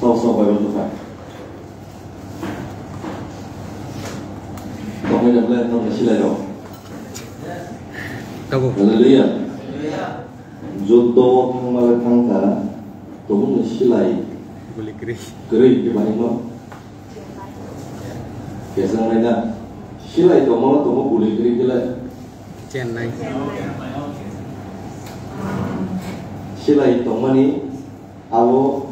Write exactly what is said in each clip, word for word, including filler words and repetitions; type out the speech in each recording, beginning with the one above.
Sok sok Bible kwthar. Tongwi rok le nokni silai rok. Tabuk. Hallelujah. Jotto thangma le thangkha, tongmani silai Guli kwrwi. Kwrwi khe bahai no. Kesang nai na. Silai tongma no tongo guli kwrwi khe le. Chennai. Silai tongmani abo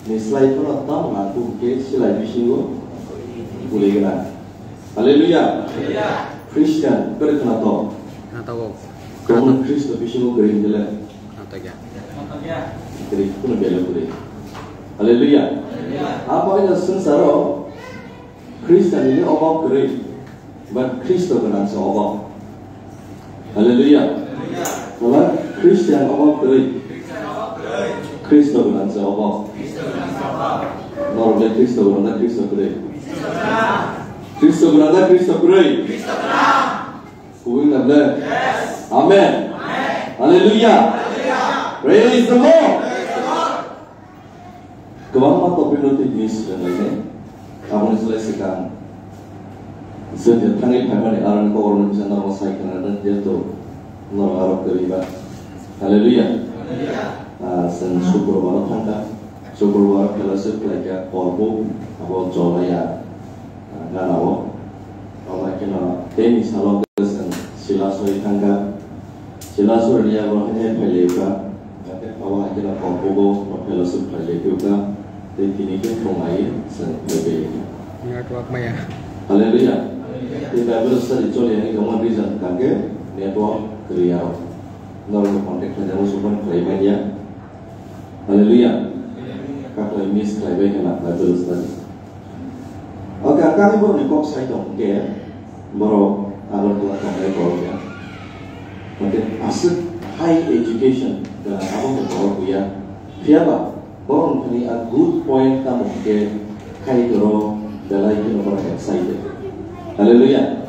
ni slai phano tam nangkuk khe silai bisingo guli gwnang. Hallelujah. Christian kwrwi khna to. Khna to. Tongmani Khristo bisingo kwrwi khe le. Khna to kya? Kwrwi, kuno bela kwrwi. Hallelujah. Abo ino swngcharo Khristianni obab kwrwi, but Khristo gwnang se obab. Hallelujah. Wala Khristian obab kwrwi, Khristo gwnang se obab. Norok le Khristo gwnang da Khristo kwrwi? Khristo gwnang da Khristo kwrwi? Kubui na ble? Amen. Hallelujah. Praise the Lord. Kwbangma topic no twi tini swrwnglainai. Aboni slai swkang chwng je thangwi phaimani aroni kokrokni bwsa norokno sai khna rwdi, jehetu norok aro kwrwi ba. Hallelujah. Ah, chwng Sukrobaro thangkha. Sukrobaro fellowship khlaikha Korbu, abo Jolaya, ah, ganao. Obo hai kheno teini salo chwng Silasoi thangkha. Silasorni yago hai hai phailaiwkha, hake abo hai kheno kokbugo no fellowship khlailaiphiyokha, tei tini khe thunglai chwng phaibaikha. Network maya. Hallelujah. Tei Bible study choli hai tongma reason hwnkhe network kwrwi aro. Norokno contact khlaijagwi sukmani khlai manya. Hallelujah. Kakhwlai miss khlaibai khna Bible study. Okay, ang kami borokni kok sai tong hwnkhe, borok Agartala tongnai borok ya. Hwnkhe aswk high education gwnang abo khe borok ya. Phiyaba borok thani a good point tamo hwnkhe Kaitor belai kheno borok excited. Hallelujah.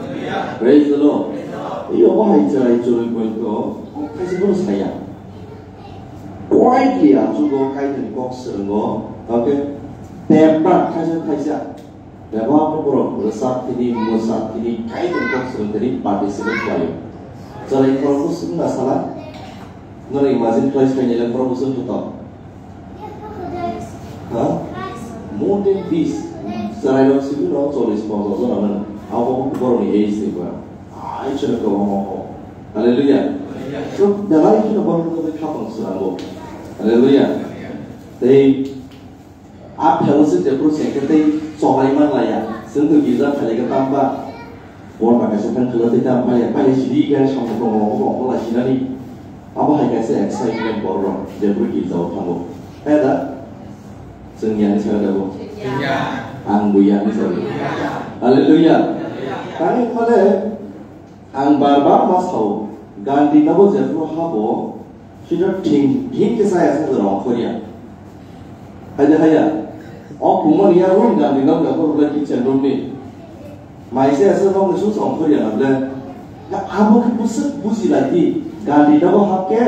Praise the Lord. Iyo bo hai chwrai chwrwi point ko kaisa borok saya. Quietly achugo Kaitorni kok swrwngo, okay? Bebak thaisa thaisa, bebak borok rwchap thini, mwchap thini, Kaitorni kok swrwng thini participate khlaio. Chwrai borok swngna sala, norok imagine khlai sainai le borok swng tong? Ha? More than this. Chwrai rok simi no chollish ponchash jona mano. Abo borokni age ni ba. Ai, chwng kwbangma kok. Hallelujah. So, belai kheno borok no khapang swnamgo. Hallelujah. Tei a fellowship jephru se khe tei chonai man laya. Chwng to girja khailai khe tamba. Bor ba kaisa thang khwlai tei tam phailai, phailai sidi khe samung tongo, obo obo lai sinani. Abo hai kaisa excitement borok rok jephru girja o thango. Hai da? Chwng ya ni saka da bo? Ya. Ang bo ya ni saka. Hallelujah. Tani phale ang bar bar ma sao, Gandhi nabo jephru habo, sida thing thing khe saya sa rong khoria. Hai da hai ya. O kumar ya rung Gandhi nabo jephru kitchen room ni. Maise ase bokni sung song khori ya ble. Ya abo khe busuk buji lai di. Gandhi da bo hap khe,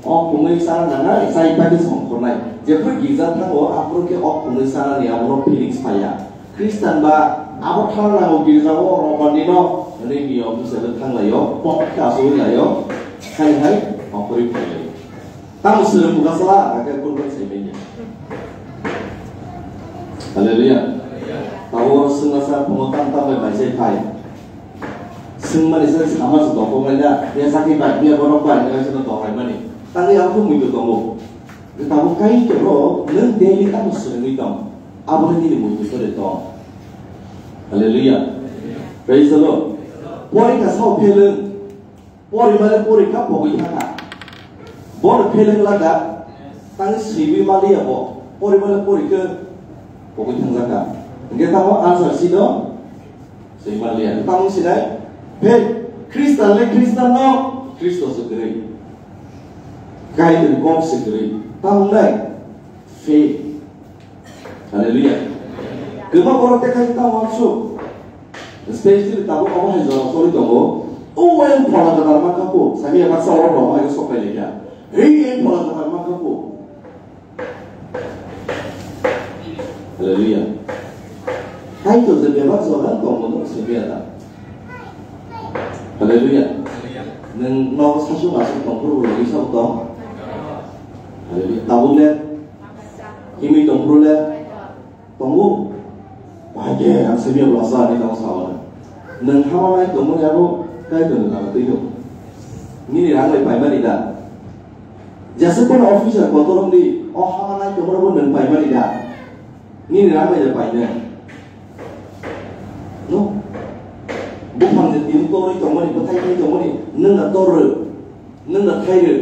o kungwi sana nangnai, sai pai khe song khornai. Jephru girja thango, aphuru khe o kungwi sana ni abo no feelings phaiya. Christian ba abo thang nango girja o robar ni no, hwnwi niyom se thang laio, pok khe asugwi laio. Hai hai, o khori phai laio. Tamo swrwng buka sala, kake kurban sai manya. Hallelujah. Tabo swngna sa phungo tam tam bai mai sai phai. Swngmani sa sama sa dokok lai da. Ya sakni bai, ya borok bai, ya sa dokok lai mani. Tangwi ang khe muitu tongo. Tabo kai toro, nwng daily tamo swrwngwi tong. Abo nini muitu sore tong. Hallelujah. Praise the Lord. Porikha sao phelwng. Pori male pori kha pogwi thangkha. Bono pheleng lada, tang swiwi maliya bo. Pori male pori khe pogwi thangjakha. Hingke tamo answer si do? Swi maliya. Tamo sinai? Phe Khristan le Khristan no, Khristo se kwrwi. Kaitor kok se kwrwi. Tamo nai? Faith. Hallelujah. Kwbang borok tekhai tamo wansuk. Especially tabuk omo hai jora choli tongo. O wain phola kwtal ma khapu. Sami ema sa oro roma hai sok pai lekha. Hei, ei phola kwtal ma khapu. Hallelujah. Kaitor je bebak jora tongmo no simi ada. Hallelujah. Neng no sasuk asuk tong phuru rwi sabo tong. Hallelujah. Tabuk le. Himwi tong phuru le. Tongo. Bahai ke ang simi blasa ni tong sawa. Neng hama nai tongmo ni abo Kaitor ni lama twi no. Nini rang bai paimani da. Jesa kono officer kotor wng di, o hama nai tongmani bo nwng paimani da? Nini rang bai da painai? No? Buphang je tini torwi tongmani, bwthai twi tongmani, nwng da tor rw, nwng da thai rw.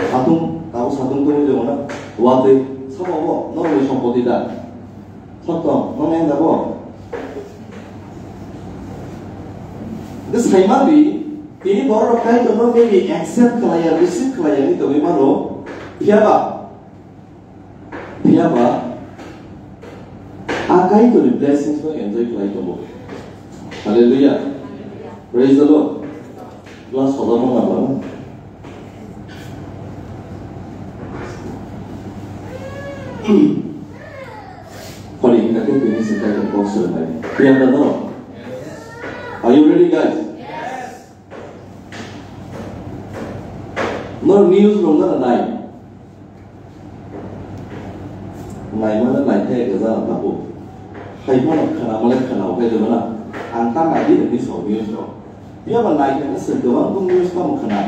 Satung, tabuk satung tongwi tongo na? Watwi, sabo bo, norokni sompoti da? Sotto, nono yang da bo? Hwnkhe sai man di, tini borok rok Kaitor no maybe accept khlai ya, receive khlai ya wngwi tongwi mano. Phiya ba? Phiya ba? A Kaitor ni blessings no enjoy khlai tongo. Hallelujah. Praise the Lord. Glass soda mo na ba. Holi hingka ke tini se Kaitor kok soi bai. Phiya da no? Are you ready, guys? No news rong na nai. Naimano naikhe gajana tabuk. Haiphano khwnamale khwnao khe rwmana. Ang ta naidi hwnwi sao news rok. Phiya ba naikhe swng kwbang bwng news tamo khwna.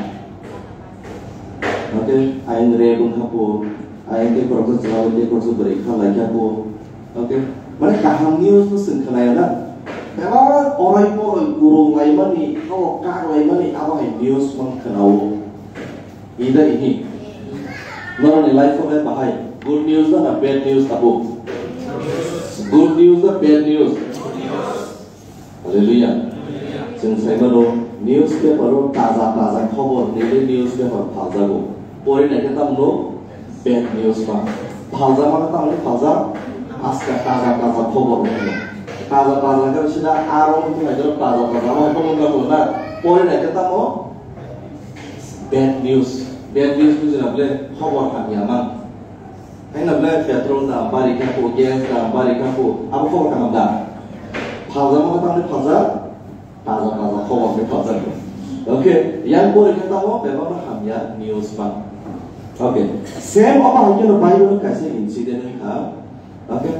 Hwnkhe ayang rep wngkha po, ayang tei khoroksa chwla bai tei khoroksa bwrwi kha laikha po. Okay? Mane kaham news no swng khwnaya na. Bebak orai poroi gurung laimani, abo kak laimani, abo hai news man khwnao. Ida ini. Norokni life o le bahai. Good news da na bad news abo? Good news da bad news? Hallelujah. Chwng sai mano newspaper o taja taja khobor nini newspaper phaljago. Pori naikhe tamno bad news ma. Phaljak mano tamni phaljak aska taja taja khobor no. Taja taja khe sida aro wngkhe naikhe taja taja ma khobor no na. Pori naikhe tamo Bad news. Bad news buji na bole khobor hamya mang. Hai na bole petrol dam bari kha po, gas dam bari kha po, abo khobor kaham da? Phalja ma tang phalja, taja taja khobor ni phalja. Okay, yang pore khe tamo bebak no hamya news mang. Okay, same obo hai khe no Bible ni kaisa incident wngkha. Okay,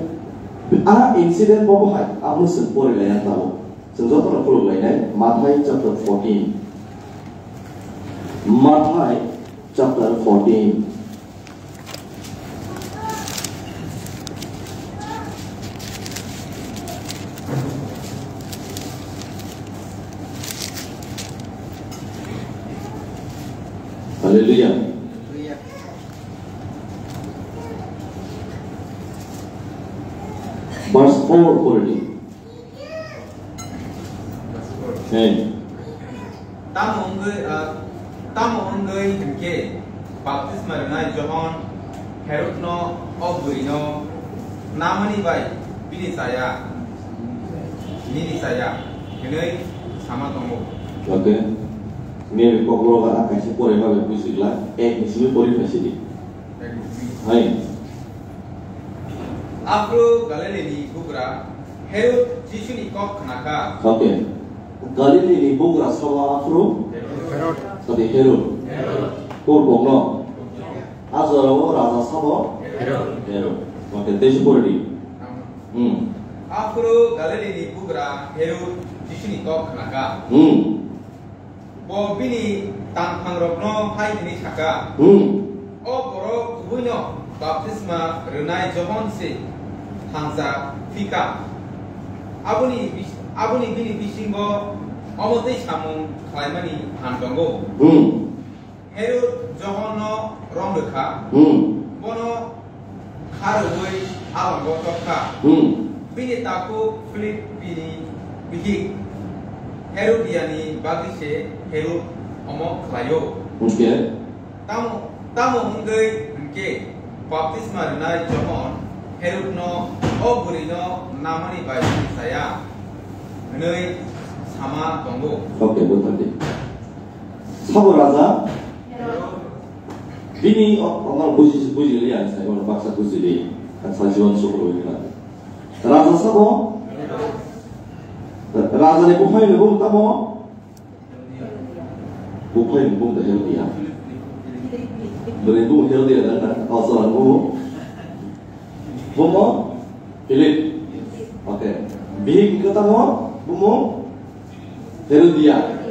a incident bo bo hai abo se pore lai ang tamo. Chwng jotono khuluk lainai, Mathai chapter fourteen. Mathai chapter fourteen. Hallelujah. Verse four already. Hey. Tamo wngwi, ah, tamo wngwi hinkhe baptisma rwnai Johon Herodno o bwrwino namani bai bini chaya, nini chaya hwnwi sama tongo. Okay. Maybe koklogo a kaisa porima bai bujigla, ek ni simi pori phaisidi. Hai. Aphuru Galilini bugra Herod Jisuni kok khnakha. Okay. Galilini bugra sabo aphuru? Herod. Adi Herod. Herod. Kur bokno? A jorao raja sabo? Herod. Herod. Okay, tei se pori di. Hmm. Aphuru Galilini bugra Herod Jisuni kok khnakha. Hmm. Bo bini tangphangrokno hai hwnwi sakha, hmm, "O borok kubuino baptisma rwnai Johon se thangcha phikha. Aboni bis-, aboni bini bisingo omo tei samung khlaimani phan tongo." Hmm. Herod Johonno rong rwkha. Hmm. Bono kha rwui alongo chopkha. Hmm. Bini takhuk Philipni bihik Herodiani bagwi se Herod omo khlaio. Okay. Tamo, tamo wngwi hwnkhe baptisma rwnai Johon Herodno o bwrwino namani bai chaya hwnwi sama tongo. Okay, buthar di. Sabo raja. Herod. Bini o, o, buji, buji li ang sai, o, baksa buji li. Ang sai, jiwan sukro wi kha. Raja sabo? Raja ni buphai ni bung tamo? Buphai ni bung da Herodiya. Bini bung Herodiya da na, o, so, ang bung. Bung mo? Philip. Okay. Bihik ni kata mo? Bung mo? Herodiya.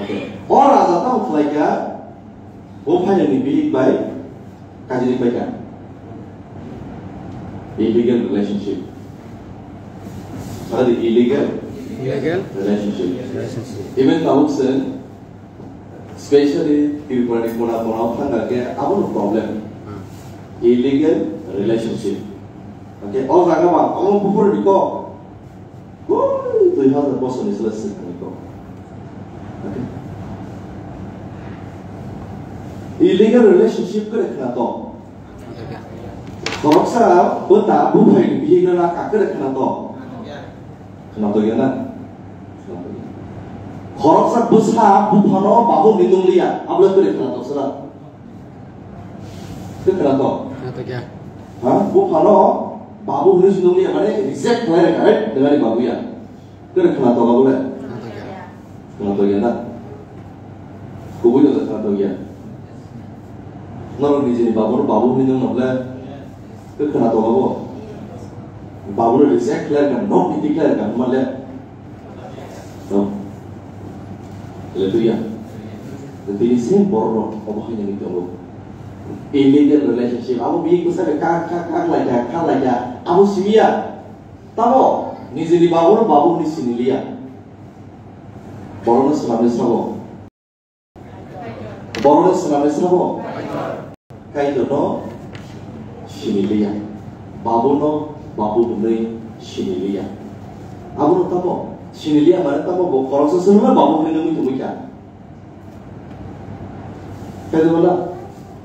Okay. O raja tamo khlai kha? Bo phainani bihik bai kajini pai kha. Illegal relationship. Adi illegal Illegal relationship. Relationship. Even tabuk se, specially Tripura ni kona kona o thang khe abo no problem. Hmm. Illegal relationship. Okay, o jaga ma abo buphur ni kok. Oi, dui hazar bosor ni sele sing kani kok. Okay. Illegal relationship kare khna to. Khoroksa bwta buphai ni bihik na ka kare khna to. Khna to ya na. Khoroksa bwsa buphano babu ni nungliya, ablo kare khna to sara. Khe khna to? Khna to kya? Ha? Buphano babu hwnwi se nungya, mane reject khlai rwkha, right? Nangani babu ya. Khe khna to babu le? Khna to kya? Khna to ya na? Kubui no khna to ya. Norok nijini babu no babu hwnwi nung nokle? Khe khna to babu? Babu no reject khlai rwkha, no piti khlai rwkha, hwnba le? No. Hallelujah. Tini same borok rok obo hai nangwi tongo. Illegal relationship. Abo bini bwsa bai kak, kak, kak lai kha, kha lai kha. Abo simi ya. Tamo, nijini babu no babu hwnwi sini liya. Borok no swnamwi sabo. Borok no swnamwi sabo. Kaitor no sini liya. Babu no babu hwnwi sini liya. Abo no tamo sini liya mane tamo bo khoroksa se hwnwi babu hwnwi nungwi tongwi kha. Kaitor no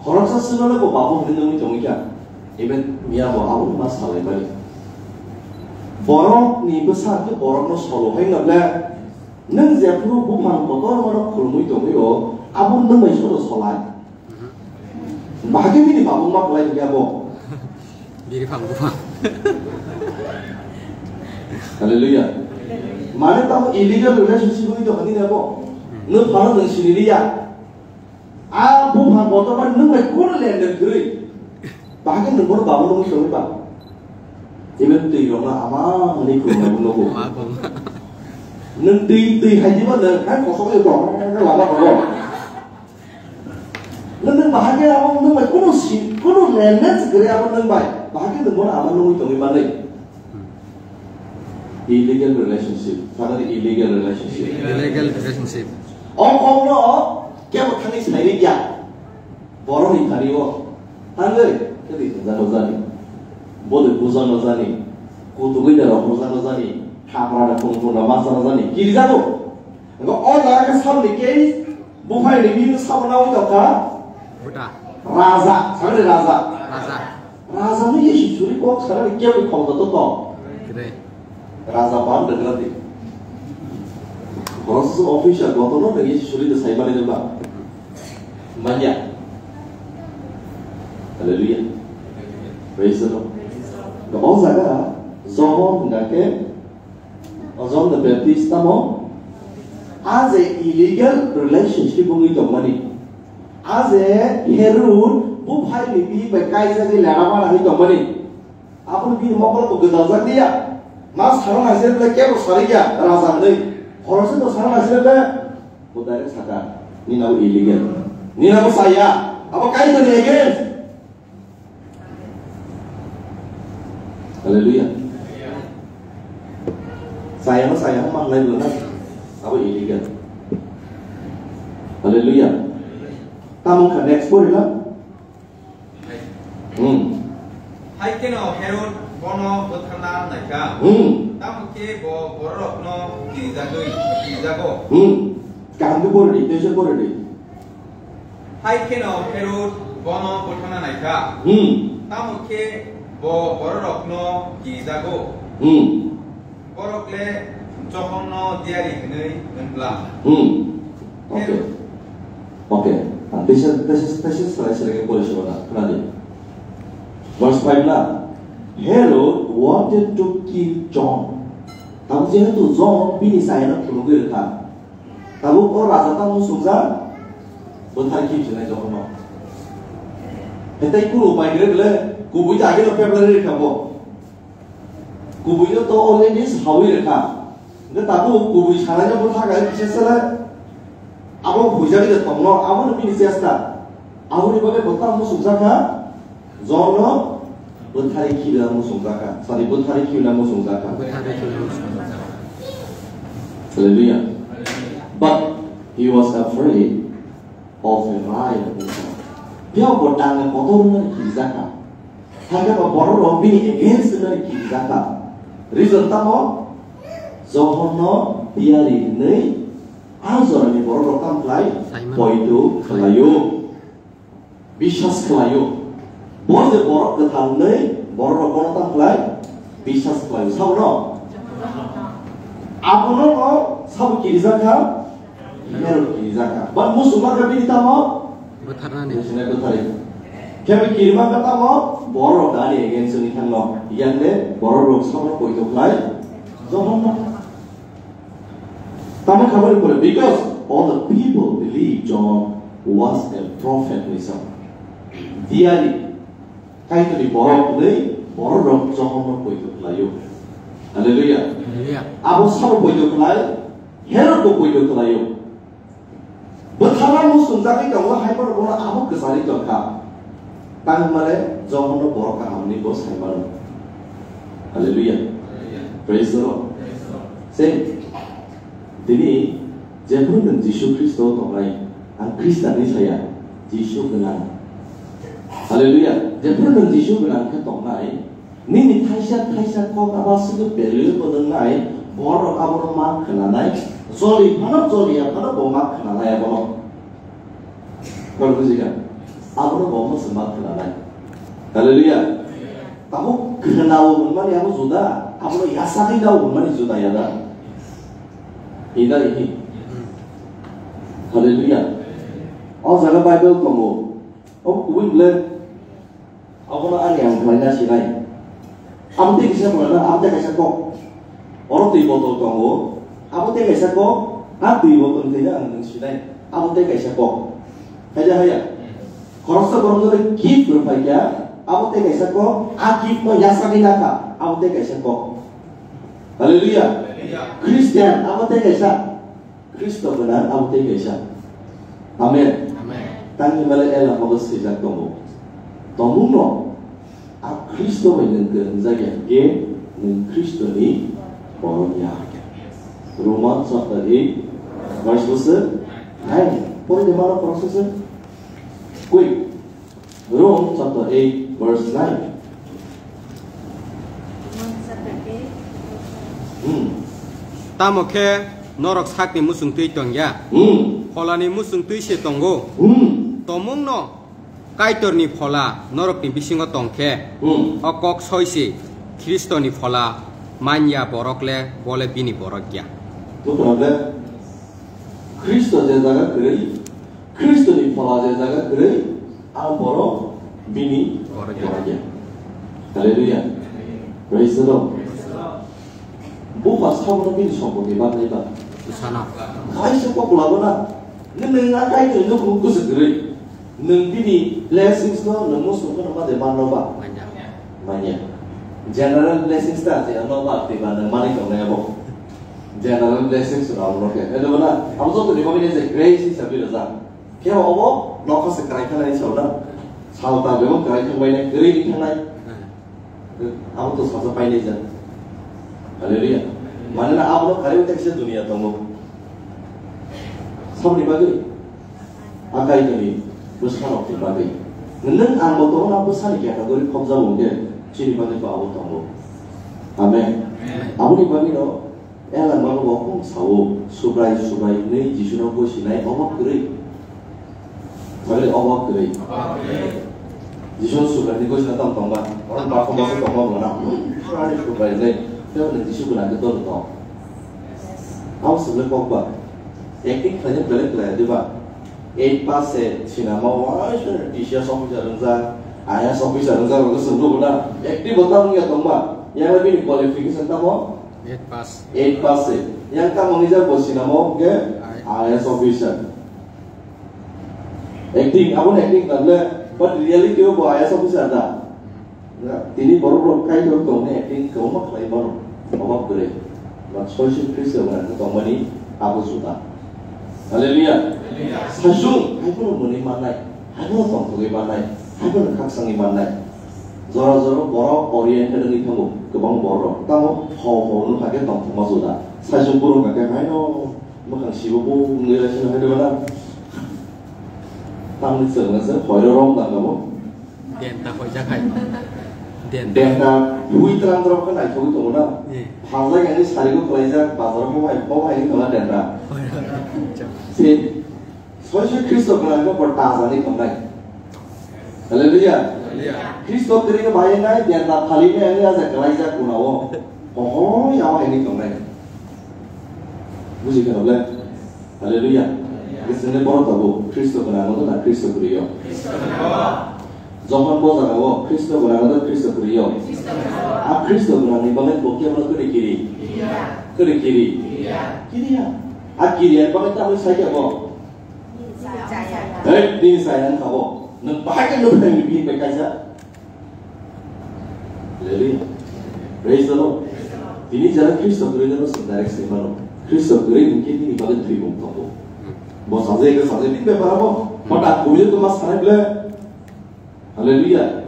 khoroksa se hwnwi bo babu hwnwi nungwi tongwi kha. Even miya bo abo ma salai mani. Borok ni bwsa khe borok no solo hai no le. Nwng jephuru buphang kotormano khulumwi tongwi o, abo nwng bai sono solai. Bahai khe bini babung ma kwlai hwnkhe abo. Biri phang buphang. Hallelujah. Mane tamo illegal relationship wngwi tongkha nini abo. Nwng phano nwng sini liya. A buphang kotorma nwng bai kono lenden kwrwi. Bahai khe nwng bono babu nungwi tongwi ba. Even twi rokno ama hwnwi khulumnaibw nugo. Nwng twi, twi hai diba nwng hai kosok bai tong lama kono. Nwng, nwng bahai khe abo nwng bai kono si, kono lenden kwrwi abo nwng bai. Bahai khe nwng bono ama nungwi tongwi manwi. Illegal relationship. Sakani illegal relationship. Illegal relationship. Ong ong no kebo thani sairi ya. Borok ni thani o. Thangwi kedi thangja no jani. Bodoi puja no jani. Kutugwi da rok puja no jani. Thapra da phung phung da masa no jani. Kiri jago. Ngo o jaga khe sab ni case. Buphai ni bini sabo nawi tongkha. Buta. Raja. Sakani raja. Raja. Raja no Yesu churi kok sana ni kebo khong to to. Kre. Raja ban de grati. Process official goto no de Yesu churi de sai bani de ba. Manya. Hallelujah. Praise the Lord. The all zaga John hingga ke John the Baptist tamo. As a illegal relationship wngwi tongmani. A je Herod buphai ni bihik bai kaijagwi lera mana hwnwi tongmani. Aboni bini mokol bo gwdaljakliya. Ma sarang hai se bwlai kebo sarikya raja hwnwi. Khoroksa bo sarang hai se bwlai bo direct saka. Nini abo illegal. Nini abo saya. Abo Kaitorni against. Hallelujah. Saya ma saya ma manglai bwlai na. Abo illegal. Hallelujah. Tamo kha next pori na. Hmm. Hai kheno Herod bono bwtharna naikha. Hmm. Tamo khe bo bororokno kirijagwi, kirijago. Hmm. Kaham khe pori di, teisa pori di. Hai kheno Herod bono bwtharna naikha. Hmm. Tamo khe bo bororokno kijago. Hmm. Borok le Johonno diyari hwnwi wng bla. Hmm. Okay. Herod. Okay. Teisa, teisa, teisa salai salai khe pore se wala, khna di. Verse five na, Herod wanted to kill John. Tabuk jehetu John bini chayano phunugwi rwkha. Tabuk o raja tamo sumjak, bwthar khibi sinai Johonno. Hetai kunu upai kwrwi bwle, kubui ta ageno pepla rwkha bo. Kubui no to already sawi rwkha. Hwnkhe tabuk kubui sanai no bwthar khe kisa sele abo huijagwi de tongno, abo no bini chesta. Aboni bagwi bo tamo sumjak kha, Johonno bwthar khibina muchungjakha, sorry, bwthar khibina muchungjakha. Bwthar khibina muchungjakha. Hallelujah. But he was afraid of a riot. Phiya bo tangni kotor wngmani khibijakha. Hakhe bo borok rok bini against wngmani khibijakha. Reason tamo? Johonno diyari hinwi a jorani borok rok tamo khlai? Simon. Poito khlaio. Biswas khlaio. Bo je borok kwthang hwnwi borok rok bono tamo khlai? Biswas khlaio. Sabo no? Abono no sabo kirijak kha? Herod kirijak kha. But muchungma khe bini tamo? Bwtharnani. Bini bwthari. Khe bo kirima khe tamo? Borok rok ani against wngwi thangno. Yang de borok rok sabo poito khlai? Johonno. Tamo kha boni pore, because all the people believe John was a prophet, hwnwi sa. Diyari, Kaitorni borok hwnwi borok rok Johonno poito khlaio. Hallelujah. Hallelujah. Abo sabo poito khlai, Herod bo poito khlaio. Bwtharma muchungjagwi tongo, hai borok bono abo kwcharwi tongkha. Tangmani Johonno borok kaham hwnwi bo sai mano. Hallelujah. Praise the Lord. Same. Tini jephru nwng Jisu Khristo tongnai, ang Khristian hinwi saya, Jisu gwnang. Hallelujah. Jephru nwng Jisu gwnang khe tongnai, nini thaisa thaisa kok abo aswk belwi bo nwngnai, borok abono ma khwnanai, joli phano joli ya phano bo ma khwnanai abono. Kok bujikha? Abono bo omo se ma khwnanai. Hallelujah. Abo khwnao hwnmani abo juda, abono yasagwi nao hwnmani juda ya da? Ida ihi. Hallelujah. O jaga Bible tongo. Obo kubui bwle. Abono ani ang khlaina sinai. Abo tei kisa bwlana, abo tei kaisa kok. Oro twi botol tongo. Abo tei kaisa kok. A twi botol twi ang nwng sinai. Abo tei kaisa kok. Haya haya. Khoroksa borok no gift rwphai kha. Abo tei kaisa kok. A gift no yasagwi nakha. Abo tei kaisa kok. Hallelujah. Hallelujah. Christian, abo tei kaisa. Khristo gwnang abo tei kaisa. Amen. Amen. Tangni male ela hobo swijak tongo. Tongmungno a Khristo bai nwng kwrwngjak ya khe nwng Khristoni borok ya. Roman chapter eight verse bwswk nine. Pori de mano khoroksa se. Quick. Rome chapter eight verse nine. Hmm. Tamo khe norok sakni muchungtwi tong ya. Hmm. Pholani muchungtwi se tongo. Hmm. Tomungno Kaitorni phola norokni bisingo tong khe, hmm, o kok soi se Khristoni phola man ya borok le bo le bini borok ya. Buphang le Khristo je jaga kwrwi, Khristoni phola je jaga kwrwi, ang borok bini borok ya. Borok ya. Hallelujah. Praise the Lord. Bupha sabono bini sompoti bagwi ba. Sana. Kaisa kok labo na. Nwng nwng a Kaitorni nukhung kwswk kwrwi. Nwng bini blessings no nwng muchung kheno ma de manno ba? Manya. Manya. General blessings ta je ano ba twi ba nwng manwi tongnai abo. General blessings no abo no khe. Eno na abo joto ni bagwi je grace hisabe rwjak. Khe obo nokha se kwrai thangnai sao na. Salta bebak kwrai thangbai nai, kwrwi ni thangnai. Abo to saja painai jang. Hallelujah. Manana abo no kwrwi ta kisa dunia tongo. Saboni bagwi? A Kaitorni bwsarokni bagwi. Nwng ang bo tongo na bwsani category khobjak wngkhe chini bagwi bo abo tongo. Amen. Amen. Aboni bagwino Elangma bo kung sao, Subrai, Subrai hwnwi Jisuno gosinai obo kwrwi. Saboni obo kwrwi. Jisuno Subrai hwnwi gosina tong tongba. Oro bakho bakho tongma bo na. Subrai, Subrai hwnwi. Tei hwnwi Jisu gwnang khe dol tong. Abo swkle kokba. Acting khlaina belai khlai diba. Eight pass se sinama waisa T C S officer wngjak, I A S officer wngjak rok swng nugo na. Active bo tamo wngya tongma. Yang bini qualification tamo? Eight pass. Eight pass se. Yang tamo wngya bo sinama ke I A S officer. Acting, abo acting table, but reality o bo I A S officer da. Tini borok rok Kaitor tongni acting kwbangma khlai mano, obo kwrwi. Ba soisu Khristo gwnang tongmani abo juda. Hallelujah. Saichung, haiphano mwnwi mannai, haiphano tongthogwi mannai, haiphano khaksangwi mannai. Jora jora borok oriented wngwi thango, kwbang borok. Tamo hor hor no phage tongthokma juda. Saichung borok hake haino mwkhang sibo bo wngwi raisina haino na. Tamni chwngno se hoiro rom dangabo. Denta hoijak hai. Denta. Denta, bui tram tram khe naithogwi tongo na. Eh. Phalnai ani sarigo kwlaijak, bazaro bo hai, bo hai wngwi tongo denta. Hoiro. Se, soisu Khristo gwnang khe bo tajani tongnai. Hallelujah. Hallelujah. Khristo kwrwi khe bayanai, denta phalinai ani aja kwlaijak kunao. Oho, yawa hai wngwi tongnai. Buji khe noble? Hallelujah. Hallelujah. Isini borok tabuk Khristo gwnang wngkha na Khristo kwrwi o? Johon bo jaga o Khristo gwnang wngkha Khristo kwrwi o? A Khristo gwnang ni bagwi bo khe bono kwrwi kiri? Kwrwi kiri? Kiriya. A kiriya ni bagwi tamni sai khe bo? Hei, bini saya wngkha bo. Nwng bahai khe nwng phai bini bai kaisa. Hallelujah. Praise the Lord. Tini jara Khristo kwrwi jano se direct se mano. Khristo kwrwi hinkhe nini bagwi thwimung tongo. Bo sajai khe sajai tini bepar abo. But ang kubui to mas sanai ble. Hallelujah.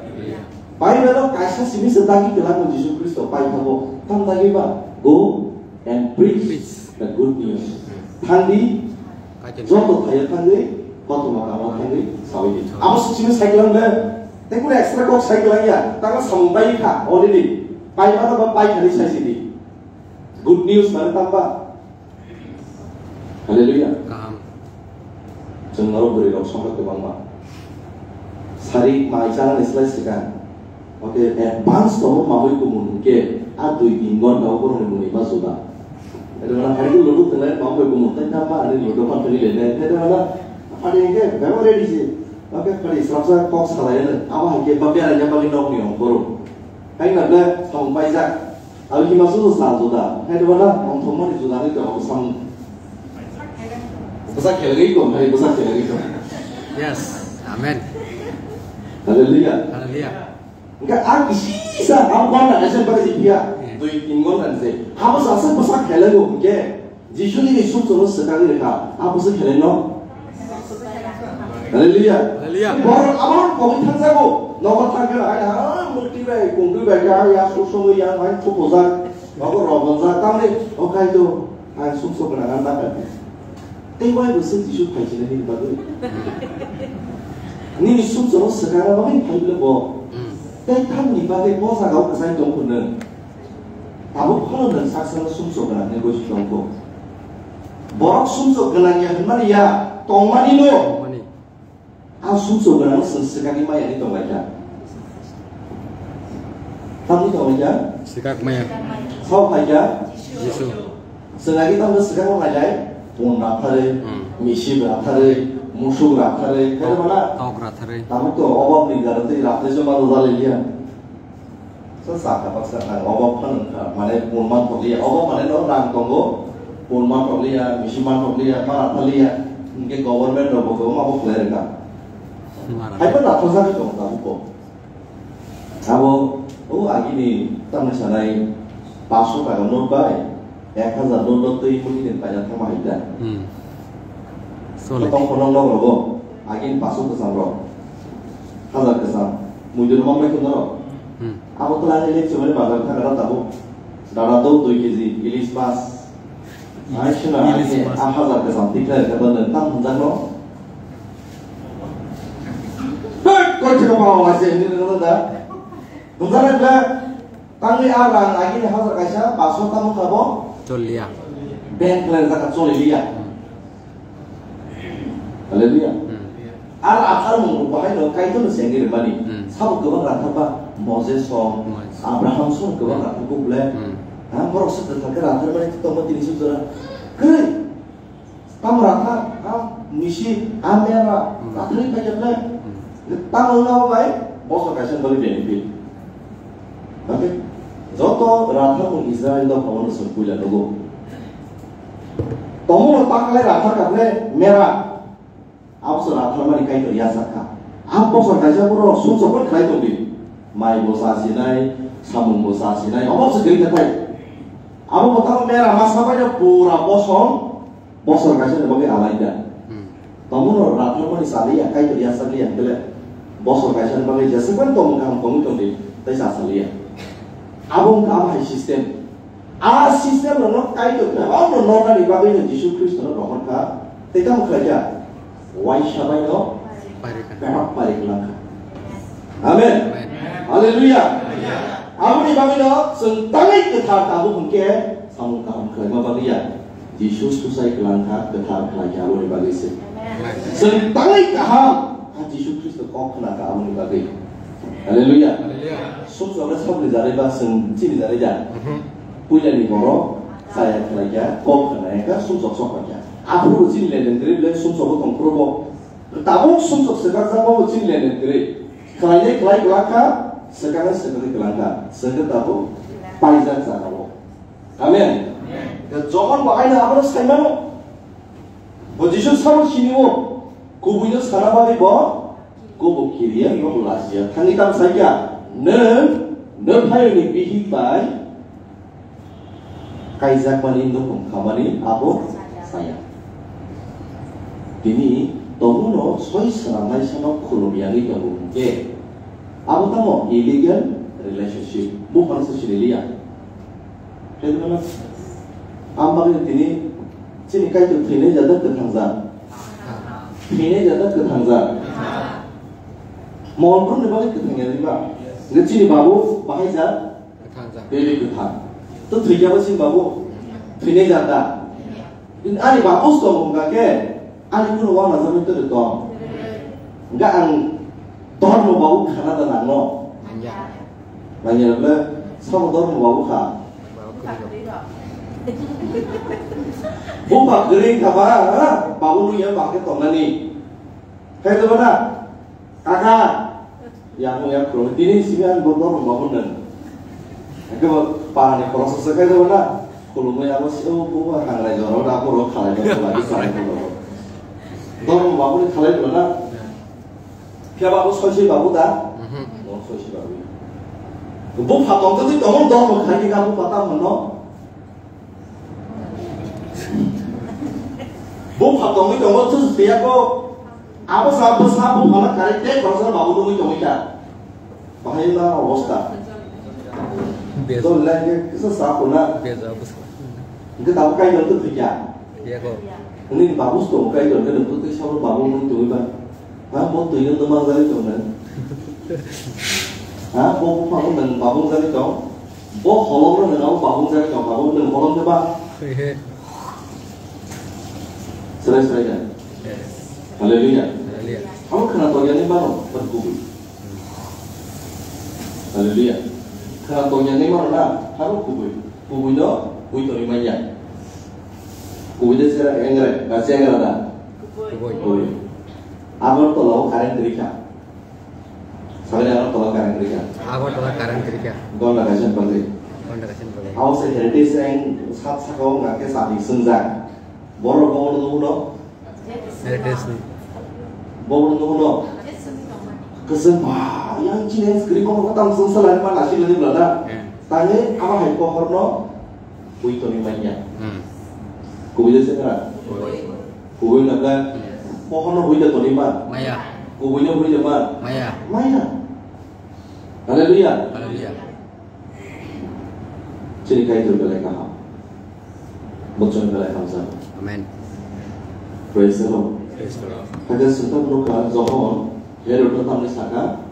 Bible o kaisa simi se dagi kwlango Jisu Khristo pai thango. Tam dagi ba? Go and preach the good news. Thangdi, joto thaiyo thangwi, kothoma kamo thangwi, sawi di. Abo se simi sai kwlang de. Tei kunu extra kok sai kwlang ya, tamo samung pai kha already. Pai mano ba pai khani sai sidi. Good news mane tamba. Hallelujah. Kaham. Chwng norok bwrwi rok songkha kwbangma. Sari mai chanani slai swkang. Oke, advance to mamui kumun ke a dui tin gonta o borokni muni ma juda. Ede mana hari tu ludu tenai mamui kumun tai tamba ani ludu pan tani le nai. Ede mana padi ke bebo ready si. Oke, padi srapsa kok salai le. Abo hai ke ba bera ya bagi nok ni ong borok. Hai na ble samung paijak. Abo hima susu sal juda. Hai de mana ong thong mani juda ni to samung. Bwsa khelagwi ko, hai bwsa khelagwi ko. Yes. Amen. Hallelujah. Hallelujah. Hwnkhe ang kisa ang gonta kaisa bagwi se phiya. Hmm. Dui tin gonta ni se. Abo sasa bwsa khelago hwnkhe Jisu nini sumsokno swkagwi rwkha. Abo se khelaino? Hallelujah. Hallelujah. Borok abo kogwi thangjago. Nogo thangkhe ai ha mukti bai kungtwi bai khe ai ya sumsokgwi ya bai thupujak. Nogo rogonjak tamni o Kaitor ang sumsok gwnang ang nakha. Tei wai bo se Jisu phaijinani bagwi. Nini sumsokno swkangna bagwi phai bwle bo. Hmm. Tei tamni bagwi bo jagao kwchai tong kho nwng. Tabuk phano nwng saksano sumsok gwnang hinwi buji tong kho. Borok sumsok gwnang ya hwnmani ya, tongmani no. Tongmani. A sumsok gwnang chwng swkangwi maya hinwi tong lai kha. Tamni tong lai kha? Swkak maya. Sao phai kha? Jisu. Chwng agi tamo swkang ma nai nai, pun ratharwi, hmm, misi ratharwi, musuk ratharwi, khe mana? Tok ratharwi. Tamo to obab ni gara tei ratharwi se ma dojal liya. Sa sa ka baksa ang obab phan wngkha, mane pun man thok liya, obab mane no rang tongo, pun man thok liya, misi man thok liya, ma rathar liya, hingke government rok bo kwbangma bo khlai rwkha. Ma rathar. Hai phan rathar jagwi tongo tabuk bo. Abo, o agini tamni sanai paanch sho taka note bai ek hajar note no twi muli ni paina thangma hai da. Hmm. Sole. Tong kono nok rogo, agini paanch sho kwcham rok, hajar kwcham, muitu no mamai kono rok. Hmm. Abo twla ni lek chumani bazar thangna tabuk. Dada do dui kg ilis mas. Ai, suna, ilis mas. A hajar kwcham tikhlai khe bo nwng tam hwnjakno? Hei, koi thika pa wa se ni nang da. Hwnjaknai ble, tangwi a rang agini hajar kaisa, paanch sho tamo kha bo? Choliya. Bank khlai jaka choliya. Hallelujah. Hmm. Ar athar mung rok bahai no Kaitor no sengwi rwmani. Hmm. Sabo kwbang rathar ba Moses song, Moses. Abraham song kwbang rathar kuk le. Hmm. Ha, borok se kwthar khe rathar mani tongma tini suk jora. Kwrwi. Tamo rathar, ha, misi, ha, mera, Hmm. rathar ni paikha le. Hmm. Tamo wngna bai, bosor kaisa bali benefit. Okay? Joto rathar mung Israel no phawan song puila nugo. Tomo no takalai rathar kaple mera. Abo se rathar mani Kaitor yasakha. Ang bosor kaisa boro sumsok bai khlai tongdi. Mai bo sa sinai, samung bo sa sinai, omo se gari katai. Abo bo tamo mera ma sabai no pura bosong. Bosor kaisa ni bagwi alaida. Hmm. Tomono rathar mani saliya, Kaitor yasakliya hwnkhe le bosor kaisa ni bagwi jeswk mani tongmung kaham tongwi tongdi, tei sa saliya. Abo wngkha abo hai system. A system rokno Kaitor khe, abono nornani bagwi no Jisu Khristo no rohor kha, tei tamo khlai kha? Waisa bai no Pari kha. Bebak pari klang kha. Amen. Amen. Hallelujah. Aboni bagwi no chwng tangwi kwthar tabuk hwnkhe samung kaham khlaima bagwi ya. Jisu susai klang kha, kwthar khlai kha aboni bagwi se. Amen. Chwng tangwi kaham, a Jisu Khristo kok khna kha aboni bagwi. Hallelujah. Hallelujah. Sumsok le sabni jarai ba chwng chini jarai ja. Mhm. Puila ni borok chaya khlai kha, kok khna kha, sumsok sok kha. Aphuru chini lenen gri le sumsok tong phuru bo. Tabuk sumsok swkakjak bo chini lenen kwrwi. Khlainai khlai kwlak kha, swkaknai swkaknai kwlak kha. Swkak tabuk paijak jaga o. Amen. Amen. Johon bo haino abono sai mano. Bo Jisu sabo sini o. Kubui no sana bagwi bo kubuk kiriya no lachiya. Thangwi tamo sai kha, nwng, nwng phaiyoni bihik bai kaijakmani nukhung khamani abo saya. Tini tongo no soi swnamnaisano khulum yangwi tongo hwnkhe abo tamo illegal relationship. Buphano se siniliya. Khe tongmano ang bagwi tini chini Kaitor thwinai jada kwthangjak. Thwinai jada kwthangjak. Mol borokni bagwi kwthang ya diba? Hwnkhe chini babu bahai jak? Kwthang jak. Tei kwthang. To thwikya bo chini babu? Thwinai jak da? Ani babu se tongo hwnkha khe, ani kunu wana jagwi tongwi tong. Hwnkhe ang dormo babu khana da nangno. Nangya. Nangya le, sabo dormo babu kha. Babu kwrwi rok. Bupha kwrwi kha ba, ha? Babu nungya ba khe tongnani. Khe to na? Kaka, yakung yak khulumwi tini simi ang bo dormo babu nang. Eke bo parani khoroksa se khai jabo na. Khulumwi abo se o bo hangrai jora da bo rok khalai jora da khalai jora. Dormo babu ni khalai jora na. Phiya babu soisi babu da. Mhm. No soisi babu. Bo phatong twi tongo dormo khai ni ka bo pata mono. Bo pha tongwi tongo, thus biya ko. Abo sa, bo sa, bo phala kare, te khoroksa babu nungwi tongwi ta. Bahai la obosta. Bes. Dol lai ke kisa sa ko na. Bes, abo sa. Hwnkhe tabuk kai dol to thikya. Iya ko. Nini babu sto kai dol ke nungwi twi sa babu nungwi tongwi ba. Ha, bo twi no mang jani tong na. Ha, bo bupha ko nang babu jani tong. Bo holong no nang abo babu jani tong, babu nang holong de ba. He he. Serai serai kan. Yes. Haleluya. Haleluya. Abo khana tong yani mano, bar kubui. Haleluya. Khana tong yani mano na, abo kubui. Kubui no, bui toni manya. Kubui de sera engre, ba sengra da. Kubui. Kubui. Agartala o current rikha. Sabai Agartala current rikha. Agartala current rikha. Gonda kaisa bagwi. Gonda kaisa bagwi. Abo se heritage ang sat saka o ngakhe sati swngjak. Borok bobo no uno. Heritage ni. Bobo no uno. Kesem ba yang chini screen ko tam sung salai ma nasi lagi belada. Eh. Tangwi abo hai pohor no bui toni manya. Hmm. Kubui de se kara. Kubui. Kubui na ka. Yes. Pohor no bui de toni ma. Maya. Kubui no bui de ma. Maya. Maya. Haleluya. Haleluya. Chini Kaitor belai kaham. Bochon belai hamjak. Amen. Praise the Lord. Praise the Lord. Hakhe sengkrak nukha Johon, Herod no tamni saka,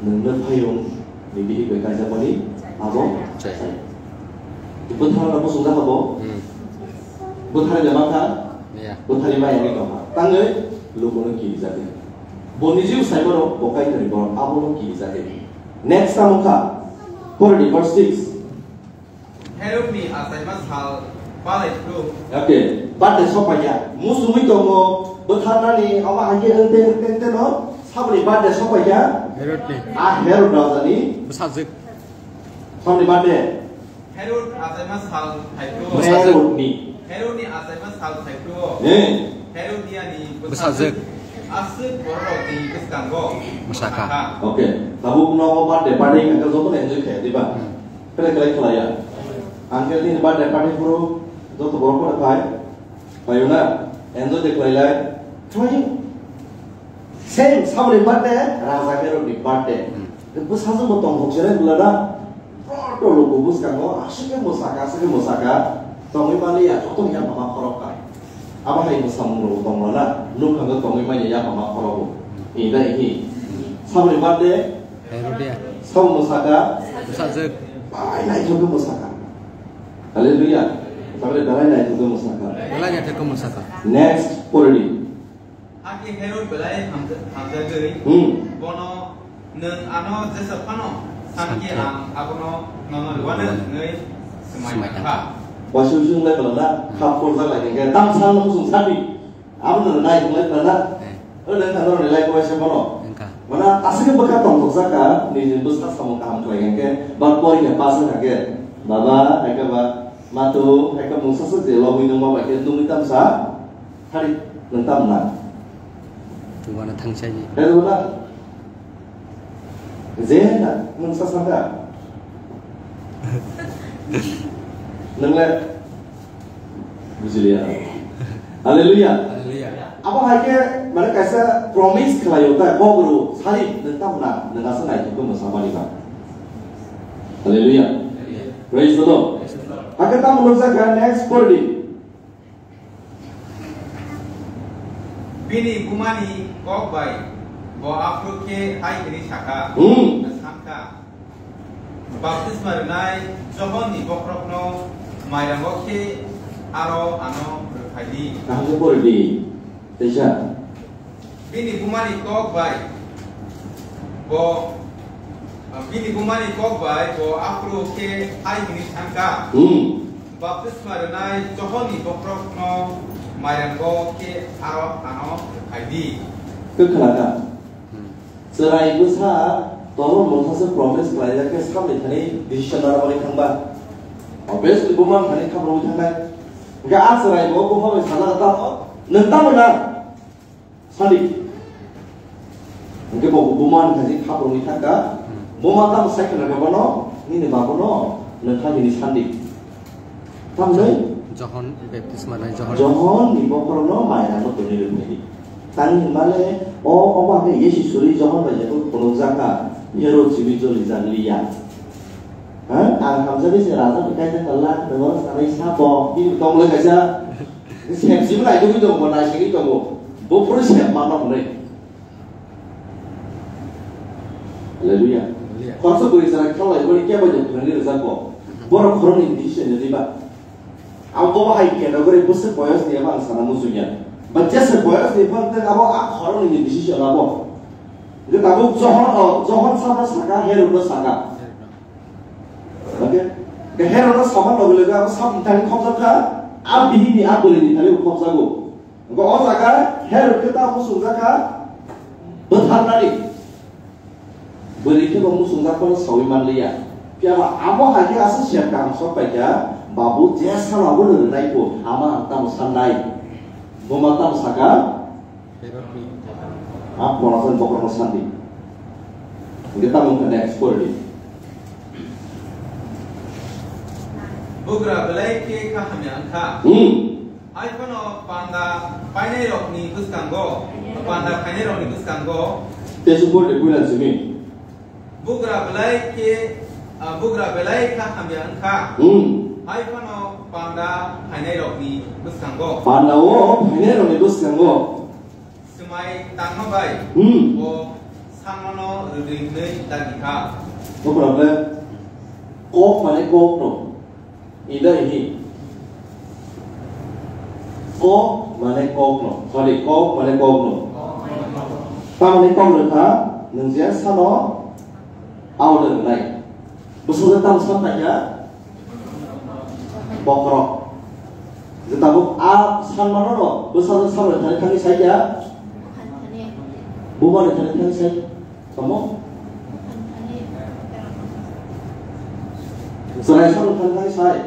nwngno phaiyung ni bihik bai kaijakmani abo chai. Chai. Bwthar no muchungjak abo. Hmm. Bwthar ni makha. Yeah. Bwthar ni maya ni tongkha. Tangwi lukuno kirijak. Bo niji saimano bo Kaitor ni borok abono kirijak. Next tamo kha. Pore di verse six. Herod ni achaima sal Palai thro. Okay, birthday sokpaiya. Musungwi tongo, bwtharnani, omo hai khe wngte, wngte, wngte no, saboni birthday sokpaiya. Herod ni. A Herod rajani. Bwsajwk. Saboni birthday. Herod achaima sal thaiphru. Bwsajwk. Herod ni. Herod ni achaima sal thaiphru. Eh. Herodiani bwsajwk. Bwsajwk. Aswk bororokni bwskango. Bwsakha. Bwsakha. Okay. Tabuk no birthday party hwnkhe jotono enjoy khlaiya diba? Hmm. Khlai khlai khlaiya. Ang khe nini birthday party phuru joto borok phano phai. Phaio na? Enjoy de khlai lai. Khlai. Same, saboni birthday, Raja Herod ni birthday. Hmm. Bwsajwk bo tong kok sere bwla da. Proto luku bwskango, aswk khe mwsaka, aswk khe mwsaka. Tongwi manliya, joto ni yapha ma khorok kai. Abo hai mwsamung rok tong la na, nuk khango tongwi manya yapha ma khorogo. Ini da ini. Saboni birthday, Herodia. Sabo mwsaka. Bwsajwk. Bai naithok khe mwsaka. Hallelujah. Saboni belai naithok khe mwsaka. Belai naithok khe mwsaka. Next, pori di. Hakhe Herod belai hamja-, hamjagwi, hmm, bono, "Nwng ano jesa phano san khe, san khe ang abono nono rwano," hwnwi swmai, swmai tangkha. Tangkha. Waisung sung lai bwlana, hmm, khap porjak lai khe, "Tam san no musung sadi." Abono nai hwnlai bwlana, eh, o nang thang rwni lai ko waisa bono. Wngkha. Mana aswk bwkha tongthokjak kha, nini bwsa samung kaham khlai khe, ba pori khe pass wngkha khe, baba, hai khe ba, mato, hai khe mungsa swk je lobwi nung ma bai khe nungwi tamsa. Hari, nwng tamo na? Tubana thangsaini. Helo na? Je na, nwng sa saka. Nwng le? Bujiliya. Hallelujah. Hallelujah. Abo hai khe, mane kaisa promise khlaio ta, kok ru, sari, nwng tamo na, nwng asa nai thok mo samani ba. Hallelujah. Praise the Lord. Hakhe tamo nukjak kha, next pori di. Bini bumani kok bai bo aphuru khe hai hwnwi sakha, hmm, sakha, "Baptisma rwnai Johonni bokhorokno mairango khe aro ano rwphai di." Kaham khe pori di, teisa. Bini bumani kok bai bo, bini bumani kok bai bo aphuru khe hai hwnwi sakha, hmm, "Baptisma rwnai Johonni bokhorokno mairango khe aro ano rwphai di." Kwkhwrang kha. Hmm. Chwrai bwsa tongma mungsa se promise khlaijak khe samni thani decision narwkmani thangba. Obviously buma thani khaprwi thangnai. Hwnkhe a chwrai bo buma bai sajak tamo, nwng tamo na? Sandi. Hwnkhe bo buma ni thani khaprwi thangkha. Hmm. Buma tamo sai khna khe bono, nini babono, nwng thani ni sandi. Tamni? Johon baptisma nai Johon. Johon ni bokhorokno mairano tongwi rwphai di. Tani hinmale o, obo hwnwi Yesu suri Johon bai jebo phunukjakha, Herod simi joli jak liya. Ha? Ang hamjagwi se raja bai kaisa kwlak, tongmani sanai sapo, bini tongmolai kaisa sem simi naitugwi tongo, naisingwi tongo. Bo phuru sem mano hwnwi. Hallelujah. Hallelujah. Khoroksa bwrwi chwrai khlaimani kebo je phwrwngwi rwjak bo. Borok khoroknwi decision rwdi ba. Abo bo hai category bwswk boyos ni abo ang sana muchungya. Ba jesa boyos ni phang tei abo a khoroknwi ni decision abo. Hwnkhe tabuk Johon, o, Johon sabo saka, Herod no saka. Okay? Hwnkhe Herod no sama logi logi abo sab thani khobjak kha, a bihik ni a bwrwi ni thani khobjago. Hwnkhe o jaga Herod khe ta muchungjak kha bwtharnani. Bwrwi khe bo muchungjak phano saui manliya. Phiya ba abo hai khe aswk siyam kaham sok pai kha, babu je salo abono rwnai kho, ama ang tamo sannai. Buma tamo saka? Herod ni. A phono san bokhorokno sandi. Hwnkhe tamo wngkha next pori di. Bugra belai khe kha hamya wngkha. Hmm. Hai phano panda phainairokni bwskango, panda phainairokni bwskango. Tesu pori de puila simi. Bugra belai khe, ah, bugra belai kha hamya wngkha. Hmm. Hai phano panda phainairokni bwskango. Panda o phainairokni bwskango. Swmai tangma bai, hmm, bo sanmano rwdwi hwnwi dagi kha. Bo problem. Kok mane kok no. Ida ini. Kok mane kok no. Sorry, kok mane kok no. Tamoni kok rwkha, nwng je sano order rwnai. Bwsajwk tamo san naikha? Bokhorok. Je tabuk a sanmano no bwsajwk samani thani thani sai kya? Bumani thani thani sai. Tamo? Chwrai samani thani thani sai.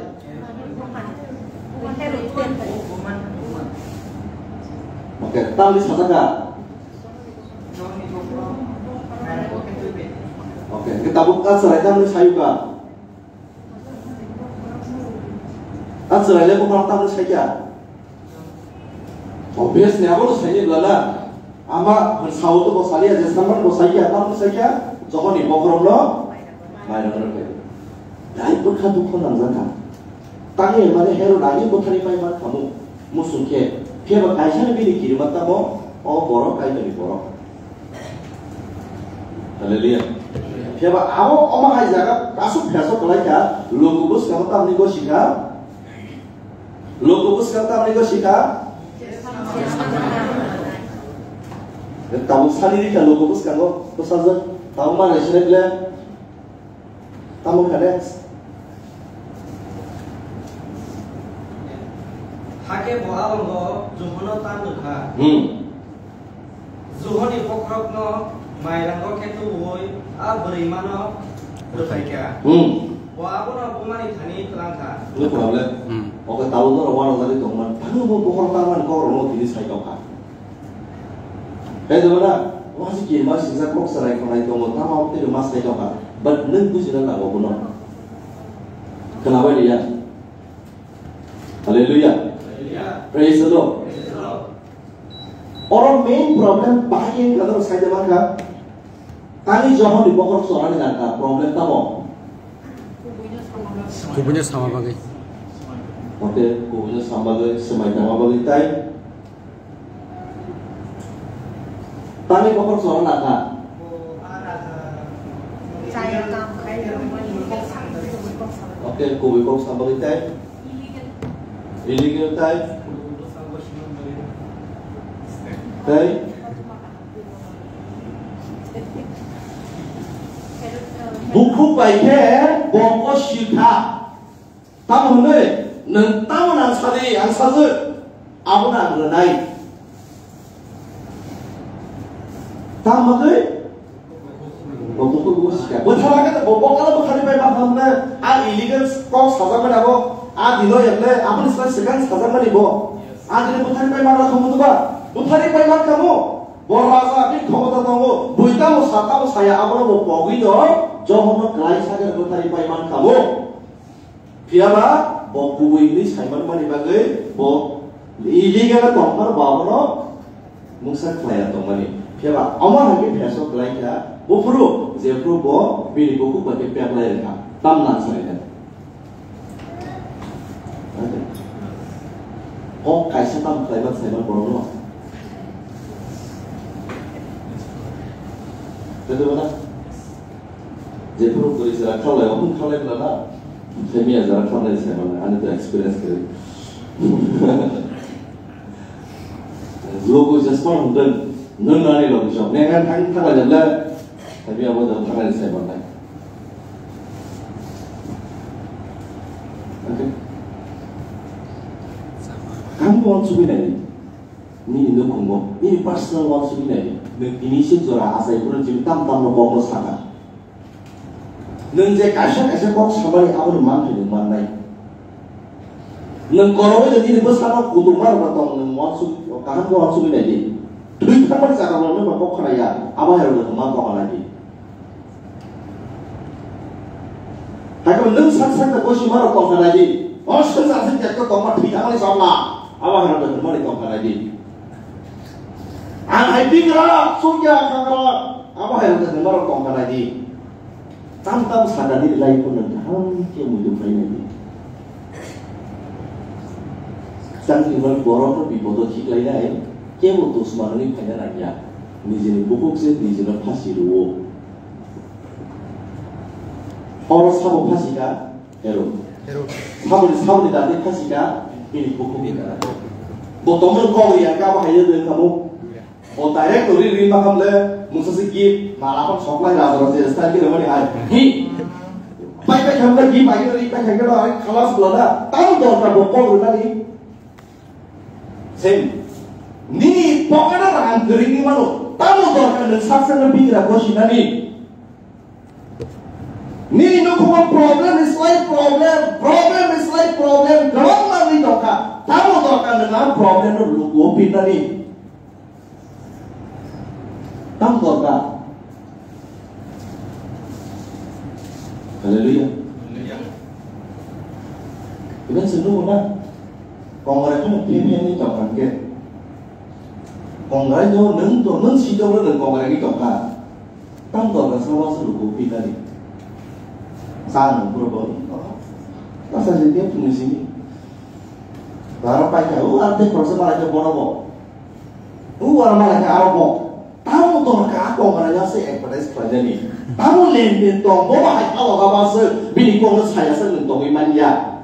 Okay, tamni sajak kha? Okay, hwnkhe tabuk a chwrai tamni sayu kha? A chwraile buphang tamni sai kha? Obviously, abono saini bwlala. Ama sao to bo saliya, je samar bo saiya, tamni sai kha? Johoni bokhorokno mairok rwkhe. Dai bwkha dukho nangjakha. Tangwi mane Herod ani bwthani pai man khamu. Musuk khe, phiyaba kaisano bini kirima tamo, o borok Kaitorni borok. Hallelujah. Phiyaba abo omo hai jaga kasuk phesok kwlai kha, luku bwskango tamni gosi kha, luku bwskango tamni gosi kha. Tabuk sani rikha luku bwskango, bwsajwk, tabuk manai sinai ble. Tamo kha next. Hakhe bo abono Johonno tang rwkha. Hmm. Johonni bokhorokno mairango khe tubuwi a bwrwimano rwphaikha. Hmm. Bo abono bumani thani twlangkha. No problem. Hmm. Oke, tabuk norok uanajagwi tongmani. Tamo bo bokhorok tangmani kokrokno tini sai tongkha. Hai da bana, wasi ki ma sisa kok sarai khonai tongo, tama okthe ma sai tongkha. But nwng bujina nango bono. Khwnabai liya. Hallelujah. Praise the Lord. Oro main problem bahai wngkha norok sai da mankha. Tani Johonni bokhorok chorani nangkha, problem tamo? Kubuino sama bagwi. Oke, kubuino sama bagwi, swmai tongma bagwi tai. Tani bokhorok chorana kha. Chaya kam khai rwmani kok sam, kok sam. Oke, kubui kok sam bagwi tai. Illegal tai. Tai. Bukhuk bai khe bongko sikha. Tamo hwnwi, nwng tamo nang sadi, ang sajwk, abono ang rwnai. Tamo hwnwi, bo bukhuk bo sikha. Bwthar khe bo, bo kala bwthar bai ma hamne, a illegal kok sajakmani abo, a dino emne, aboni swkang swkang sajakmani bo. A dino bwthar bai ma rwkha mudu ba, bwthar bai ma kamo. Bo raja ni khomota tongo, bui tamo sa tamo saya, abono bo pogwi no, Johonno kwlai sakhe bwthar bai ma kamo. Phiyaba bo kubui hwnwi saimanmani bagwi bo illegal tongphano bo abono mungsa khlaiya tongmani. Phiyaba omo hai khe phesok khlai kha, buphuru jephuru bo bini bukhuk bai khe peplai rwkha, tam nang sai kha. Kok kaisa tam khlaiman saiman borokno. Tei tongmana? Jephuru bwrwi jora khaulai, okhum khaulai bwlana, themiya jora khaulai se mane, ani to experience kwrwi. Logo jasma hwnwi, nwng ani logo jok, neng ani thang thanglai jable, themiya bo jok thanglai se mane. Okay. Kamu uansugwi nai, nini nukhungo, nini personal uansugwi nai, nwng tini se jora achai phuru chini tam tamno kokno sakha. Nwng je kaisa kaisa kok samani aboni manthai nwng mannai. Nwng koroi nwng nini bwsano kutung ma rwma tong nwng uansuk kaham khe uansugwi nai di. Thwi thangmani jaga rok nwng kok khna ya, abo hai rok nwng ma tong nai di. Hai khe nwng sak sak ta gosi ma rok tong kha nai di. O swng sak sak ta tong ma thwi thangmani chokla, abo hai rok nwng mani tong kha nai di. Ang hai bigra, sukya khangra, abo hai rok nwng ma rok tong kha nai di. Tam tam sakani life-o nang kaham khe muitu khlai nai di. Chakri bai borok no bipodo khiklai nai, kebo dusman wngwi phaina nang ya. Nijini bukhuk se nijino phasi rwo. Oro sabo phasi kha, Herod. Herod. Saboni, saboni dati phasi kha, bini bukhuk ni kha. Bo tongmani kok ya kha, bo hai ya de kha mo. O direct ri ri ma hamle, mungsa se gift, mala phan sok lai raja raja style khe rwmani hai. Hi. Pai pai khamle gift pai khe ri pai khamle ai khalas bwlana. Tamo dorkar bo kok rwnani. Same. Nini pocket o rang kwrwi ni mano. Tamo dorkar nwng sak sakno bigra gosinani. Nini nukhumo problem is like problem, problem is like problem. Kwbangma wngwi tongkha. Tamo dorkar nwng a problem no lukuo pinnani. Tamo dorkar. Hallelujah. Even se nukho na. Kongrai phano phe phe ni tongkha khe. Kongrai no nwng to nwng si tongro nwng kongrai ni tongkha. Tamo dorkar sama se lukuo pinnani. Sang bro bo. Asa je dia punisini. Bara paikha, o ar tei khoroksa malai khe bono bo. O ar malai khe aro bo. Tamo dorkar a kongrai ya se advertise khlainani. Tamo lenden tong, bo bahai kha loga ba se bini kokno saya se nwng tongwi manya.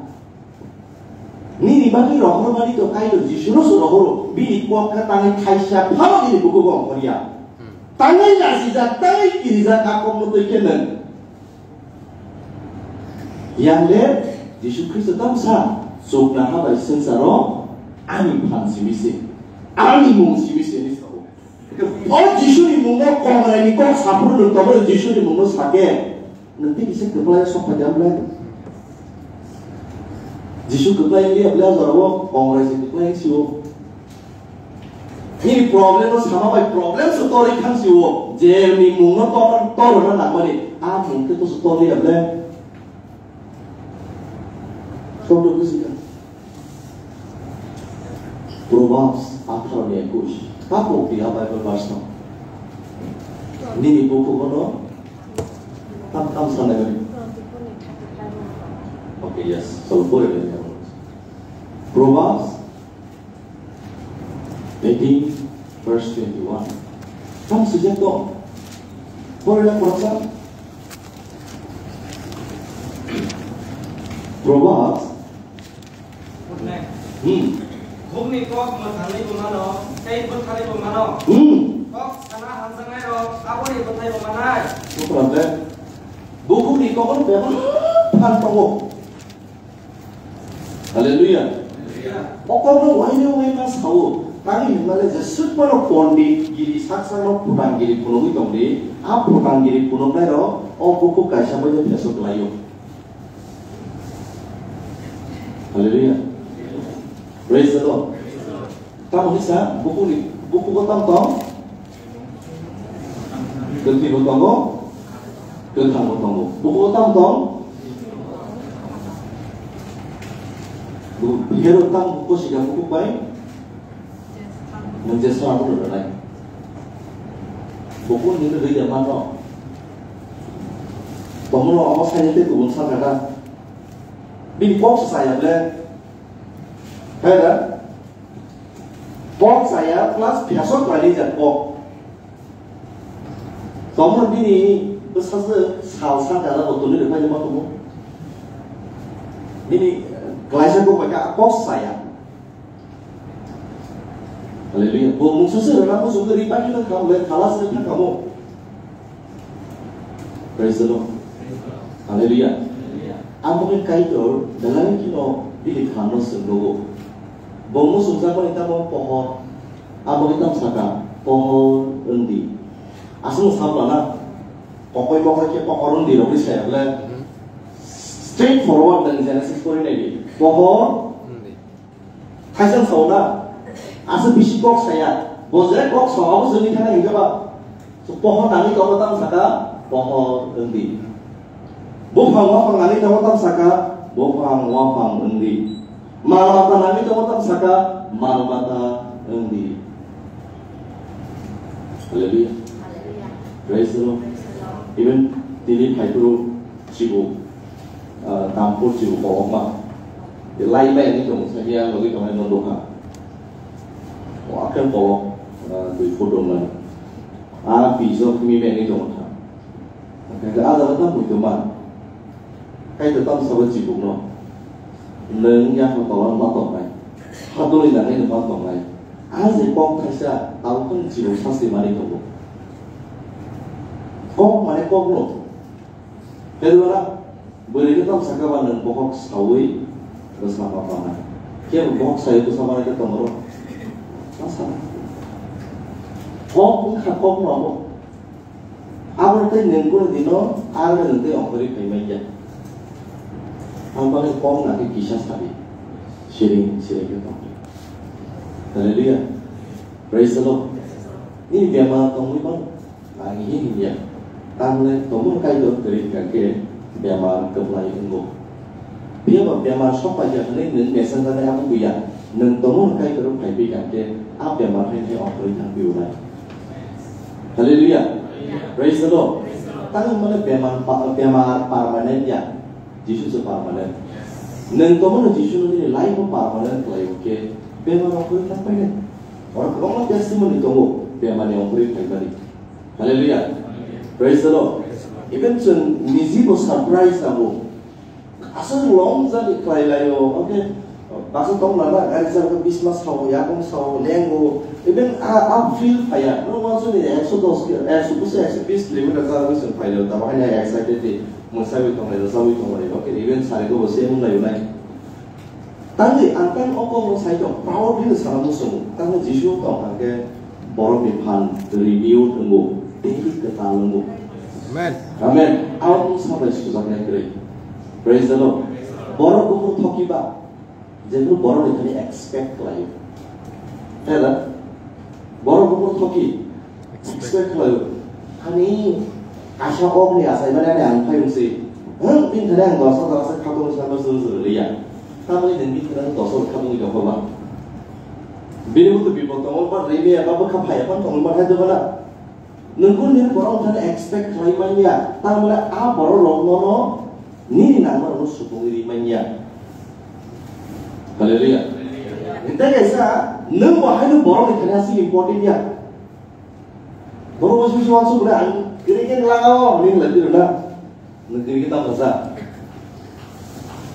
Nini bagwi rohor mani to Kaitor Jisu no se rohoro, bini kok kha tangwi thaisa phano nini bukugo ongkhorya. Tangwi lachijak, tangwi kirijak a kokno twi khe nwng. Yang le Jisu Khristo tamo sa, chuknoha bai swngcharo ani phan simi se, ani mung simi se hinwi sao. O Jisuni mungno kongrai ni kok saphuru nwng tongmani Jisuni mungno sake, nwng tei kisa kwplai sok phai da bwlai? Jisu kwplai wngya bwlai o jorao kongrai se kwplai sio. Nini problem no sama bai problem se torwi khan sio. Je ni mungno tor-, torna nangmani, a mung khe to se torwi ya bwlai? Tor to buji kha. Proverbs atharo ni ekush. Tapo pia Bible verse no. Nini buku bono tam tam sana gari. Okay, yes. So, pore gari. Proverbs eighteen verse twenty-one. Tam sujak to. Pore na pora sa. Proverbs. Hmm. Bukni kok mwthangwi bo mano, tei bwtharwi bo mano. Hmm. Kok sana hamjaknairok aboni bwthai bo manai. Bukhuk ni kokno bebak phan tongo. Hallelujah. Hallelujah. O kokno waino waima sao. Tangwi hwnmale jesuk bono pondit giri sak sakno phutanggiri phunugwi tongdi. A phutanggiri phunuknairok o bukhuk kaisa bai phesok laio. Hallelujah. Praise the Lord. Tamo hwnsa bukhukni, bukhugo tam tong? Kwtwi bo tongo, kwthang bo tongo. Bukhugo tam tong? Bu-, bihero tam bukhuk sika bukhuk bai? Nwng je sra bo rwnai. Bukhuk nini rwi de manno. Tomono omo saini tei kubun sakha da. Bini kok se chaya ble. Hai da? Kok chaya plus phiyasok khlaini jak kok. Tomono bini bwsajwk sal sakha da bo tuli rwphai ma tomo. Bini, eh, klaisa kok bai kha kok chaya. Hallelujah. Bo mungsa se rwna muchung khe ri pai khe thang le khalas se thang kamo. Praise the Lord. Hallelujah. Amo khe Kaitor belai kheno bini khamno swngnogo. Bo muchungjakmani tamo pohor. Amo khe tamo saka pohor wngdi. Aswk samplana kokoi mokoi khe pohor wngdi rokni saya ble. Straight forward nang Genesis pori naidi. Pohor Thaisang sao na, aswk bisi kok saya. Bo je kok sao, abo chwngni thani hingke ba. So, pohor nangwi tongo tamo saka, pohor wngdi. Buphang waphang nangwi tongo tamo saka, buphang waphang wngdi. Mal mata nangwi tongo tamo saka, mal mata wngdi. Hallelujah. Hallelujah. Praise the Lord. Praise the Lord. Even tini phaipru chibu. Ah, Tampur chibu kobokma. Lai bai ni tong sa ya logi tong no doka. O akan kobok, ah, dui foot dong lai. Ah, bijok mi bai ni tong tha. Akan ada ada tam mutu ma. Kai to tam sabo chibu no. Neng ya ko tawar ma tong lai. Hadoli na ngai ma tong lai. Aje kok thaisa tau kan chibu sasti mani tongo. Kok mane kok no. Kaitor bwrwi khe tamo sakha ba nwng bokhok saui bwsa ma panai. Khe bo bokhok saui bwsa manai khe tongro. Kok wngkha kok no abo. Abo tei nwng kunu dino ang nwng tei ongkhorwi phai manya. Ang bangwi kok nangkhe kisa sadi. Siring siring khe tongdi. Hallelujah. Praise the Lord. Nini bemar tongwi mano. Ang hi hinya. Tamle tomung Kaitor kwrwi hwnkha khe bemar kwplai wngo. Phiya ba bemar sok paikha hwnwi nwng messenger ni abo buya. Nwng tomung Kaitor phai phi hwnkha khe a bemar hai hai ongkhorwi thang phi unai. Hallelujah. Praise the Lord. Tamo mane bemar pa-, bemar permanent ya. Jisu se permanent. Nwng tomung Jisu no nini life o permanent khlai khe bemar ongkhorwi thang painai. Oro kwbangma testimony tongo bemar ni ongkhorwi phai mani. Hallelujah. Praise the Lord. Even chwng niji bo surprise abo. Aswk long journey khlai laio, okay? Baksa tong lana, gari char khe bisma sao, yakung sao, lengo. Even a, a feel phaiya. No, wansukni ekso dos ki, ekso bwswk ekso bis kilometer char bwswk phai laio. Tamo haino excited di. Mwsaiwi tong laio, chawi tong laio. Okay, even sari ko bo se wng laio nai. Tangwi ang tang o kokno sai tong, proud hwnwi sana muchungo. Tangwi Jisu tong hwnkhe borokni phan renew wngo, tei kwtal wngo. Amen. Amen. Ang sabai sujaknai kwrwi. Praise the Lord. Borok buphuru thokiba, jephru borokni thani expect khlaio. Tela? Borok buphuru thoki. Expect khlaio. Ani kaisa okni achaimani ani ang phai wngsi. Hwng, bini thani ang dos hajar se khatungwi sanma suru suru liya. Tamoni nwng bini thani dos hajar khatungwi tongkha ba. Bini muitu bipod tongo ba, rimi eba bwkha phai eba tongwi ma hai dogo na. Nwng kunu din borok thani expect khlai manya. Tamoni a borok rok nono nini nangma rokno supungwi ri manya. Hallelujah. Tei kaisa nwng bo haino borokni thani aswk important ya. Borok bo sui sui wansuk bwle ang kwrwi khe lagao hwnwi lai phiro na. Nwng kwrwi khe tamo sa.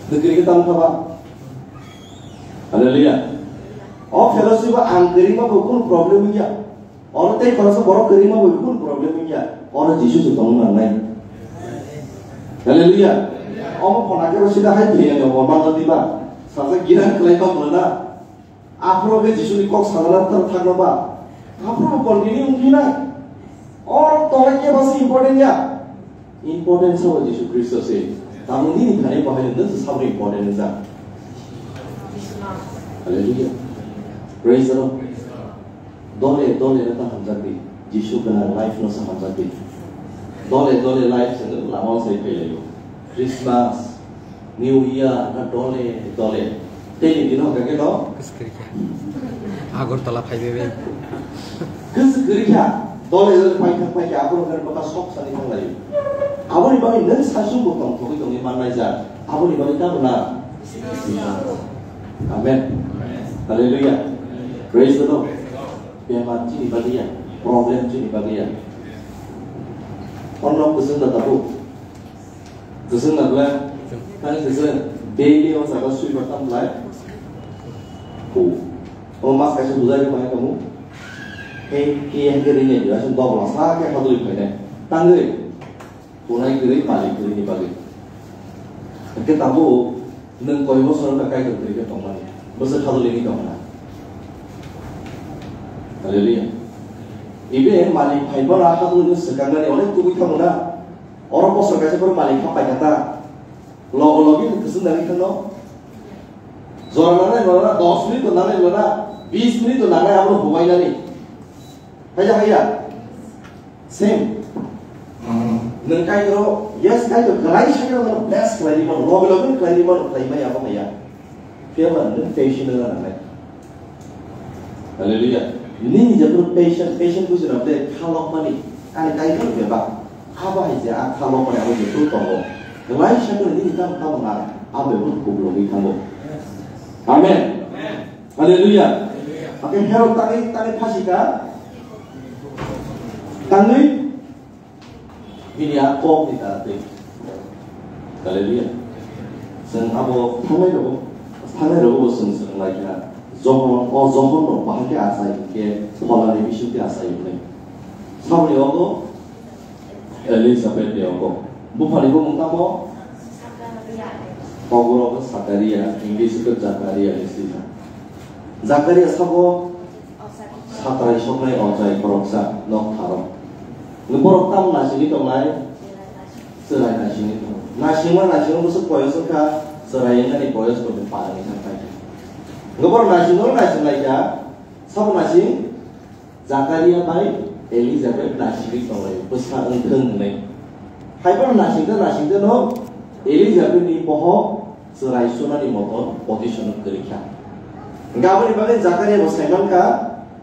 Nwng kwrwi khe tamo kha ba. Hallelujah. O fellowship o ang kwrwi ma bo kunu problem wngya. Oro tei khoroksa borok kwrwi ma bo kunu problem wngya. Oro Jisu se tongna nangnai. Hallelujah. Omo phone ake ro sida hai thwiya ni omo manjak diba. Sajak giran khlai tong na. Aphuru khe Jisuni kok sanana thar thakno ba. Aphuru continue wngphinai. Or tole khe basi important ya. Important sabo Jisu Khristo se. Tamo nini thani bahai nwng se sabo important wngjak. Hallelujah. Praise the Lord. Dole dole no ta hamjak di. Jisu gwnang life no sa hamjak di. Dole dole life se nwng lama o sai phai laio. Christmas, New Year, na dole, dole. Tei ni dino hwnkha khe no? Kwswk kwrwi kha. Agartala phai bai bai. Kwswk kwrwi kha. Dole, dole, phai thang, phai kha. Abo hwnkha bwkha sok sani thang lai. Aboni bagwi nwng saichung bo tong thogwi tongwi mannai jak. Aboni bagwi tamo na? Amen. Hallelujah. Praise the Lord. Bemar chini bagwi ya. Problem chini bagwi ya. Onno kwchwng da tabuk. Kwchwng na bwle, tang kwchwng, daily o jaga swiper tam bwlai. Ku. O mas kaisa bujai khe bahai kamu. Hei, khe yang khe rinai jora, aswk dobla sa khe hadwlwi phainai. Tangwi. Kunai kwrwi, malik kwrwi ni bagwi. Hwnkhe tabuk nwng koi bosor wngkha Kaitor kwrwi khe tongmani. Bwswk hadwlwi ni tongkha. Hallelujah. Ibe malik phai bono hadwlwi no swkang nani onek tubui tamo na. Oro bosor kaisa phuru malik kha paikha ta. Logo logi no kwchwng nangwi thangno. Jora nangnai lona, dos minute to nangnai lona, bis minute to nangnai abono hubai nani. Haiya, haiya. Same. Nwng Kaitor, yes, Kaitor kwlai sakhe nwng bless khlai di mano, logi logi khlai di mano, khlai maya abo haiya. Phiya ba nwng patient wngna nangnai. Hallelujah. Nini jephru patient, patient buji rok de khalok mani, ani Kaitor bebak. Abo hai je a khalok mani abo jephru tongo. Kwlai sakhe nini tamo tamo na, abo bebak kublogwi thango. Amen. Hallelujah. Ake Herod tangwi, tangwi phasi ka. Tangwi. Bini a kok ni tara twi. Hallelujah. Chwng abo thangnai rogo, thangnai rogo bo chwng chwng lai kha. Johon, o Johon no bahai khe achai hwnkhe pholani bising khe achai hwnwi. Saboni ogo Elizabeth ni ogo. Buphani bumung tamo? Ogo rogo Sakaria, English khe Zakaria ni swijak. Zakaria sabo Satrai soknai ochai khoroksa nok tharok. Borok tamo naisingwi tongnai? Chwrai naisingwi tongo. Naisingma naisingma bwswk boyos wngkha, chwrai wngnani boyos bo par wngwi thang paikha. Borok naisingma naising laikha, sabo naising Jakaria bai Elizabeth naisingwi tonglai bwsa wngthung hwnwi. Haiphano naisingtha naisingthano Elizabethni bohok chwrai sunani moton position kwrwi kha. Hwnkhe aboni bagwi Jakaria bo saimankha,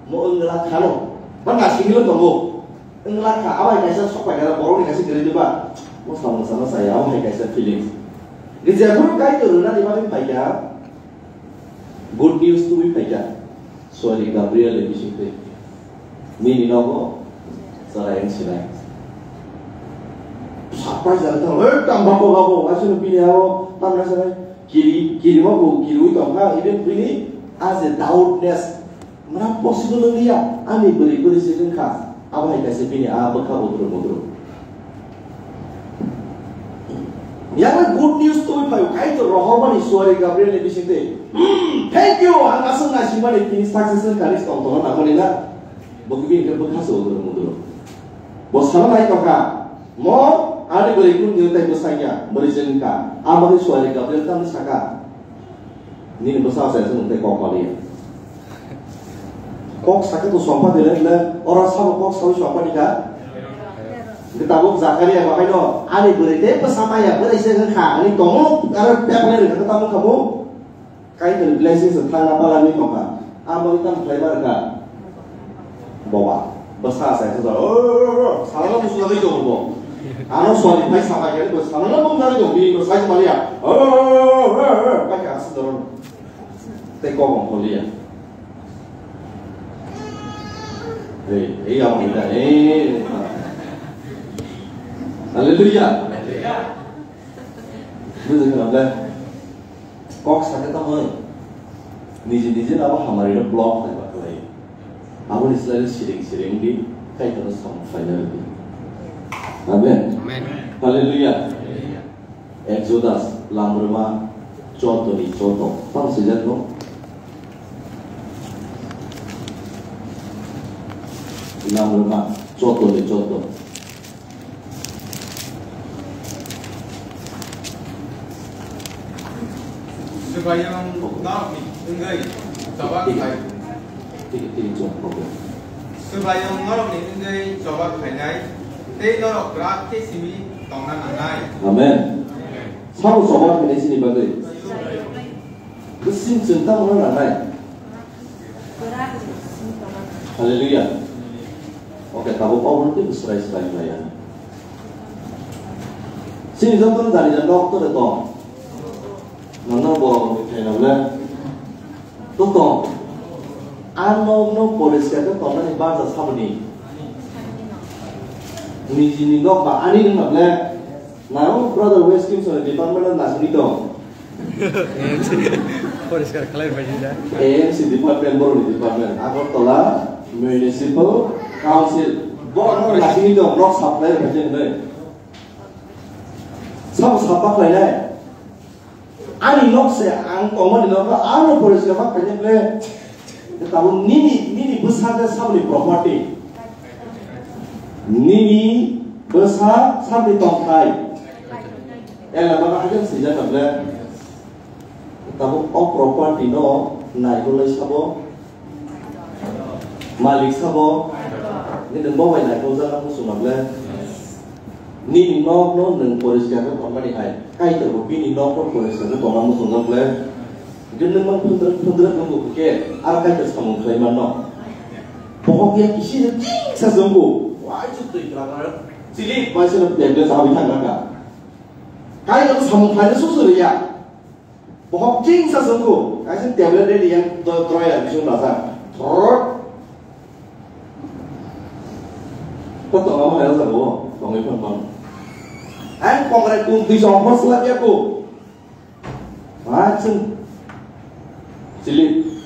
mo wngla khano, ba naisingwino tongo. Wngla kha, abo hai kaisa sok paikha, borokni kaisa kwrwi diba? Mo samung sana saya, abo hai kaisa feelings. Jephuru Kaitor rwnani bagwi phaikha, good news tubui phaikha. Suari Gabriel ni bisingtwi. Nini nogo chwrai wng sinai. Surprise jani thang, "Oi, tamo bo, bo, bo, aswk bini abo, tamo na sinai." Kiri, kirima bo, kiriwi tongkha, even bini as a doubtness. Mara possible wngya, ani bwrwi bwrwi se wngkha, abo hai kaisa bini a bwkha udru mudru. Yang good news tubui phaio, Kaitor rohormani suari Gabriel ni bisingtwi, "Hmm, thank you, ang aswk naisingmani tini success wngkha," hinwi tong tongna nangmani na? Bo khe bini khe bwkha se udru mudru. Bo sana nai tongkha, "Mo ani bwrwi kung ni tei bwsai ya, bwrwi se wngkha." Abo khe suari Gabriel tamo saka. Nini bwsa se wng tei kok maliya. Kok sakhe to sompa dile dile, oro sabo kok sawi sompa ni kha. Hwnkhe tabuk Jakaria bo haino, "Ani bwrwi tei bwsa maya bwrwi se wng kha," hinwi tongo, aro paper ni rwkha tamo kha bo. Kaitor blessing se thangna pala ni tongkha. Amo itam khlai ma rwkha. Boba, bwsa asai khe, "O, o, o, o, salano muchungna tei tongo bo. Ano suari phai sapai khe bo salano muchungna tei tongo, bini bo sai maliya. O, o, o, o, o, o, o, pai kha aswk dorok. Tei kok ong kholiya." Ei, ei, amo ida, ei. Hallelujah. Bujui kha na ble? Kok sakhe tamo niji niji abo hamari no block naiba khlai. Aboni slai siring siring di, Kaitor no samung khlaina rwdi. Amen. Amen. Hallelujah. Exodus, Lamrwma, chotto ni chotto. Tamo swijak no? Lamrwma, chotto ni chotto. Swbayung norokni wngwi choba khai. Tini, tini chwng problem. Swbayung norokni wngwi choba khainai, tei norok kwrak khe simi tongna nangnai. Amen. Sabo choba khainai chini bagwi. Bwswng chwng tamo nangnai. Hallelujah. Okay, tabuk obo tei srai srai khlai ya. Chini joto jani jani nok to tong. Nono bo khaina ble. To tong. Ano no poriskar khe tongnani barja saboni. Nijini nok ba ani wngna ble. Nang brother West Kimson department o nasini tong. A M C poriskar khlai bai da. A M C department, boroni department. Agartala Municipal Council. Borok no nasini tong, nok sap khlai bai da. Sabo sap khlai nai. Ani nok se ang tongmani nokno ano poriskar ma khaina ble. Tabuk nini, nini bwsa khe saboni property. Nini bwsa saboni tongthai. Ela baba hajan sijak ble. Tabuk o property no naigulai sabo. Malik sabo, nini bo bai naikoljakna muchungma ble. Nini nokno nwng poriskar khe tonmani hai, Kaitor bo bini nokno poriskar khe tongna muchungjak ble. Hwnkhe nwng mang phundrwk phundrwk wngkha khe, aro Kaitor samung khlai mano. Bohok ya kisi se chingsa se wngkha. Wai chuk twi kwrak kwrak. Chili bai se tablet chawi thang kha. Kaitor samung khlaina susu rwya. Bohok chingsa se wngkha, kaisa tablet ready yang do-, drawer bising rajak. Throt. Ko tongma hai rajak bo, tongwi phang phang. Ang kongrai kum twi song phor slap ya ko. Ha, chwng. Chili.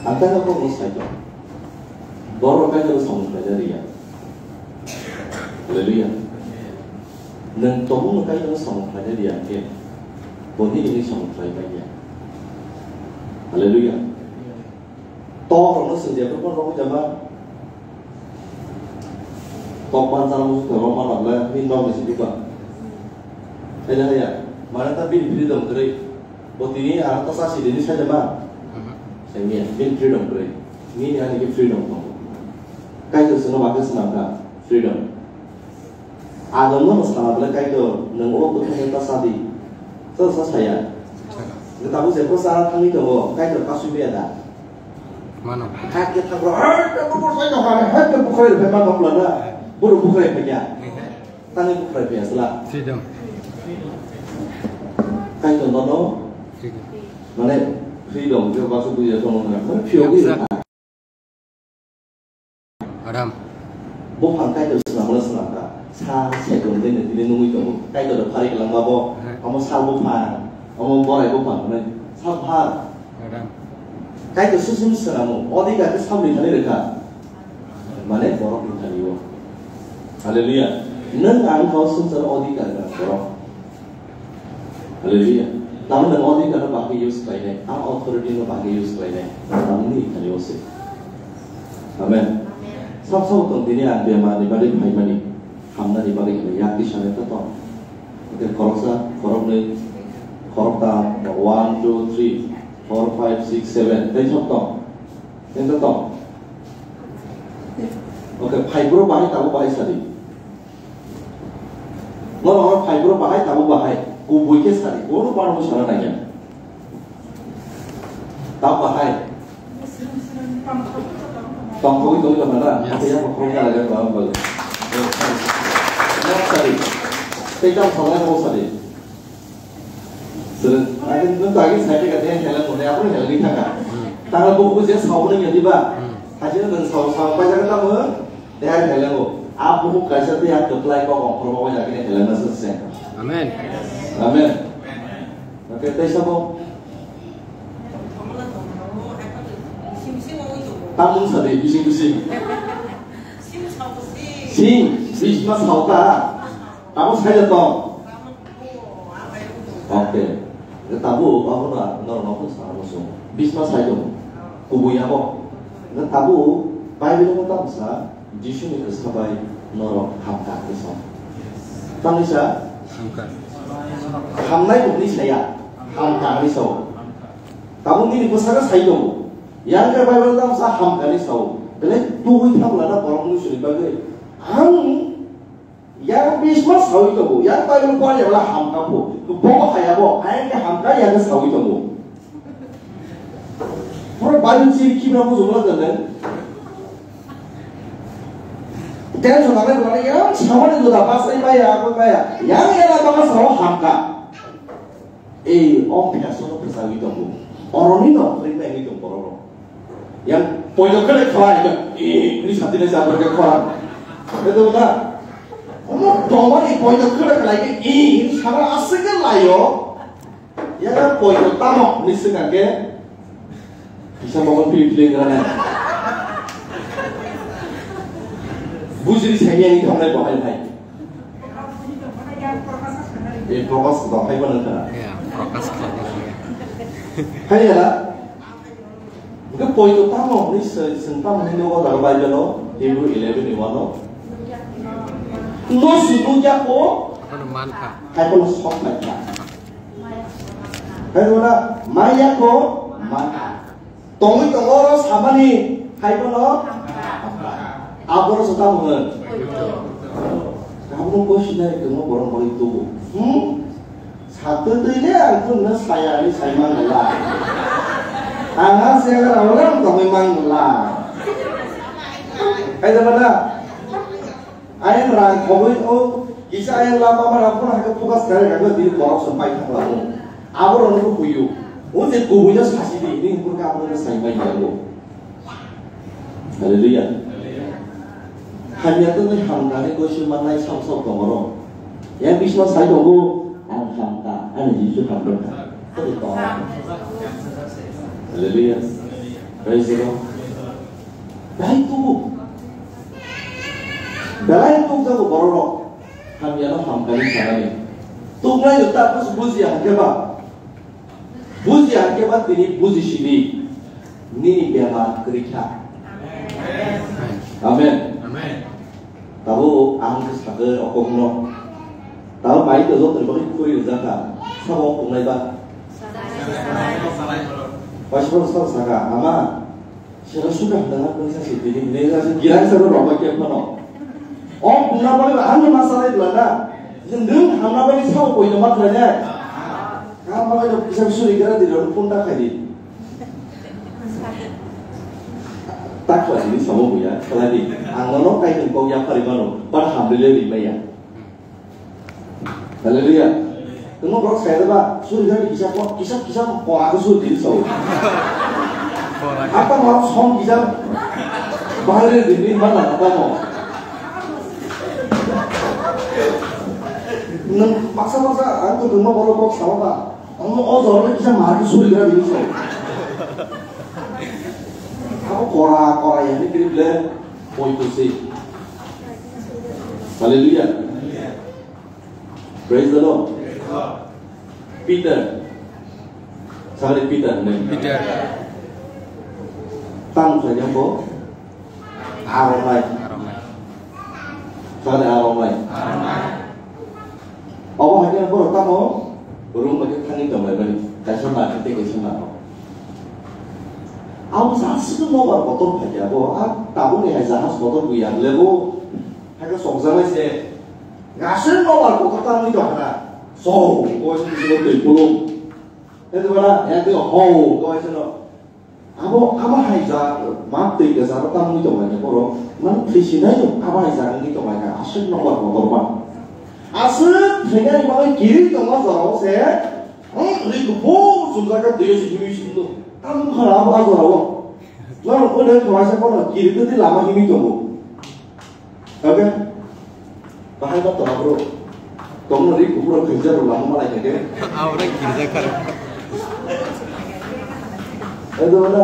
Ang khe no kok no sai tong. Borok khe no samung khlaina rwya. Hallelujah. Nwng tongmung no kaitor no samung khlaina rwya khe, bo nini hinwi samung khlai pai ya. Hallelujah. Tok rokno swngjak rok rok jama. Tok man jana musu tok rok man abla ni nok ni sidi ba. Haya haya. Mana ta bini freedom kwrwi. Bo tini ang ta sa sidi ni sa jama. Sengya bini freedom kwrwi. Nini ani ke freedom tongo. Kaitor sino bakhe swnam kha freedom. Adamno no sana bole Kaitor, nwng o bwthai ta sadi. Sa sa saya. Tabuk je ko sa thangwi tongo, Kaitor kasui bia da. Mano. Kha ke thangro, hai ke bukhai no kare, hai ke bukhai re ma no plana. Buru bukhai pe kya? Tani bukhai pe asla. Freedom. Kaitor no no. Freedom. Mane freedom je basu buya tongo na. Mane phiyo Freedom, sir. Adam. Buphang Kaitor swnamno swnamkha. Sa sekum dini tini nungwi tongo. Kaitor phari kwlangma bo. Aha. Omo sal buphang, omo borai buphang hwnwi. Sal buphang. Adam. Kaitor susum swnamo. Odhikar khe samni thani rwkha. Mane borok ni thani o. Hallelujah. Nwng ang kau sumsar odhikar ka borok. Hallelujah. Tamni ang odhikar no bagwi use khlainai, ang authority no bagwi use khlainai, tamni thani o se. Amen. Sab sab tong tini ang bemar ni bagwi phaimani, hamna ni bagwi hwnwi yak tisa nai ta tong. Oke, khoroksa, khoroknwi, khorokta, one, two, three, four, five, six, seven, tei sab tong. Tei ta tong. Oke, phai bro bahai tabo bahai sadi. Norok phai bro bahai tabo bahai. Kubui khe sadi. Bono bano sana naiya. Tabo bahai. Tongthogwi tongwi tongna na. Yes. Hathai ya bokhorok jalaga tong bale. Nok sadi. Tei tamo salai mo sadi. Sir, ake nwng to age side ka de hela mone apro hela ni thaka. Tara bo ko je sao ne ya diba. Haje nwng sao sao pai jaga tamo. Dehar helego. Abo huk kaisa te ya keplai kok ongkhorma bai lagi ne helena se se. Amen. Amen. Oke, tei sabo. Tamung sadi bising bising. Sing, bisma sauta. Tamo sai tong. Oke. Tabo abo na norok no sana musu. Bisma sai tong. Kubui abo. Tabo Bible no tamo sa. Jisu ni kwsa bai norok hamkha hwnwi sa. Tamni sa? Hamkha. Hamnai hwnwi saya, hamkha hwnwi sao. Tabuk nini bwsakhe sai tongo. Yang khe Bible tamo sa hamkha hwnwi sao. Belai tubui thamlana borok mwisuni bagwi. Ang yang bisma saui tongo. Yang Bible pori wala hamkha pho. Bobo hayabo, ayang khe hamkha yang saui tongo. Pura Bible chiri kibra bujukla jane. Tension nangnai rwmani yang samani juda pasai maya, aboni maya. Yang era baka sao hamkha. Ei, o phiya sono phasagwi tongo. Oroni no, ringna ini tong borok. Yang poito kene khalai ka, eh, ini sati na jabar ke khora. Itu na. Omo tongmani poito kene khalai ke, eh, ini sara asik ke layo. Ya kan, poito tamo ni sing angke. Bisa bangun pilih pilih ngerana. Bujri saya yang itu mulai bahai bahai. Eh, Prokas to hai mana kana? Ya, Prokas khlai. Hai ya. Ke poito tamo ni se sing tamo ni no da Bible no, Hebrew eleven ni one no. No sunu ya ko. Apa no man ka? Hai ko sok na ka. Hai wala maya ko man. Tongwi tongo oro samani hai bono. Aboro se tamo hwn. Kamu ko sinai tongmo borok bai tubu. Hmm? Satu tui le ang pun na saya ni sai mang la. Ang ha saya ka rawa lang tongwi mang la. Hai da bana. Ayang rang khogwi o kisa ayang lama mara phone hai khe focus kare khe di borok se pai thang lamo. Abo rok no huyu. O je kubui no sasi di ni hukun ka abo no sai pai yango. Hallelujah. Hamya to ni hamkha ni koisu manai sam sam tongoro. Yang bisma sai tongo ang hamkha ani Jisu hamkha. Hallelujah. Praise the Lord. Dai tubu. Belai tukjago bororok hamyano hamkani sanani. Tuknaino ta bus bujiya hwnkhe ba? Bujiya hwnkhe ba tini buji sidi. Nini bemar kwrwi kha. Amen. Amen. Tabuk ang khe sakhe okokno. Tabuk bai to joto ni bagwi khuri rijak kha. Sabo tongnai ba? Waisa sabo saka, "Ama, sero suka hwnwi sa si tini hwnwi sa si girang sa rok ba khe phano." O pungna bagwi ang ma salai bla na. Nwng hamna bagwi sabo koi no ma khlai ne. Ka bagwi no kisa suri gara di ro phone ta khai di. Tak lagi ni samo buya, kaladi. Ang nono kai tong kok ya pari mano, par hamdele ri maya. Haleluya. Tungmo borok sai ba, suri jani kisa ko, kisa, kisa ko aku suri diri sau. Apa mau som kisa, bahari diri mana apa mau? Nang paksa paksa, aku tungmo borok kok sama ba. Ang o jor le kisa mar ki suri gra dini so. Abo kora kora ya ni kiri ble poi ko se. Hallelujah. Praise the Lord. Peter. Sakali Peter ne. Peter. Tang sa jang bo. Aromai. Aromai. Sakali aromai. Aromai. Obo hai khe borok tamo room bai khe thangwi tong lai mani, kaisa ma khe tei kaisa ma rok. Abo sa aswk nobar kotor phai khe abo, a tabukni hai jahaj kotor buya lebu hai khe sokjak lai se. Aswk nobar kotor tangwi tong kha na. So, ko se bisingo twi pulung. Tei tei bana, yang tei ho, ko se no. Abo, abo hai ja, ma twi ka jaro tamo wngwi tong lai borok, man thwi sinai no, abo hai ja wngwi tong lai ka, aswk nobar kotor ba. Aswk thwinai bagwi kiri tongma jorao se, hmm, ri kuphur chumjak khe twi se himwi sumdo. Tamo kha abo a jorao. Norok oi dai thwasa kono kiri twi lama himwi tongo. Oke? Bahai ba tongma bro. Tongno ri kuphur khaijak rok lama malai khaide. Abo na girja kar. Edo na.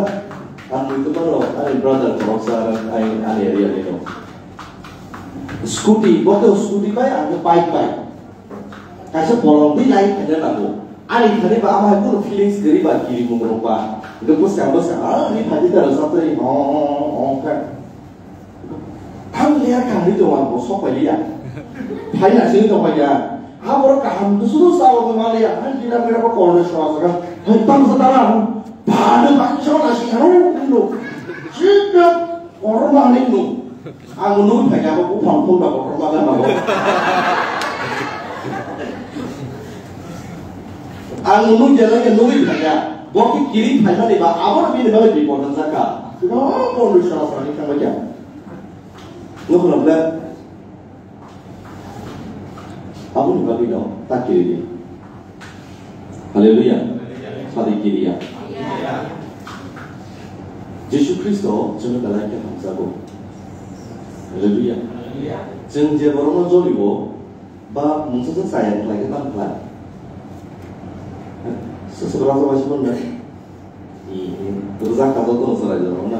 Ang itu mano, ani brother tongsa, ani, ani area ni no. Scooty, bote scooty bai, ang bike bai. Kaisa bolong di lai khaina nango. Ani thani ba ama kunu feelings gari ba kiri mung rok ba. Itu bwskang bwskang, ah, ni phadi ta rasa tei, oh, oh, oh, oh, kan. Ang liya kari to ang bo sok pai liya. Phai na sini to pai ya. Ha borok kaham tu sudu sa bo ma liya. Han kira mera ko kol so sa kan. Hai tam sa tara. Ba de ba so na si haro no. Sika kor ma ni no. Ang no phai ya ko phang phang ba ko ma ga ma ko. Ang nung jela ke nugwi phaiya, bo khe kiri phaimani ba, abo bini bagwi bipot wngjakha. Kwbangma bondwi sara sara ni thangbaikha. Nukho na bwle? Aboni bagwi no ta kiri di. Haleluya. Sadi kiriya. Jisu Khristo chwngno belai khe hamjago. Haleluya. Chwng je borokno jolio, ba mungsa se chaya khlai khe tamo khlai. Sese bwrajak bai se mwnai. Rwjak kha joto no chwrai jorok na.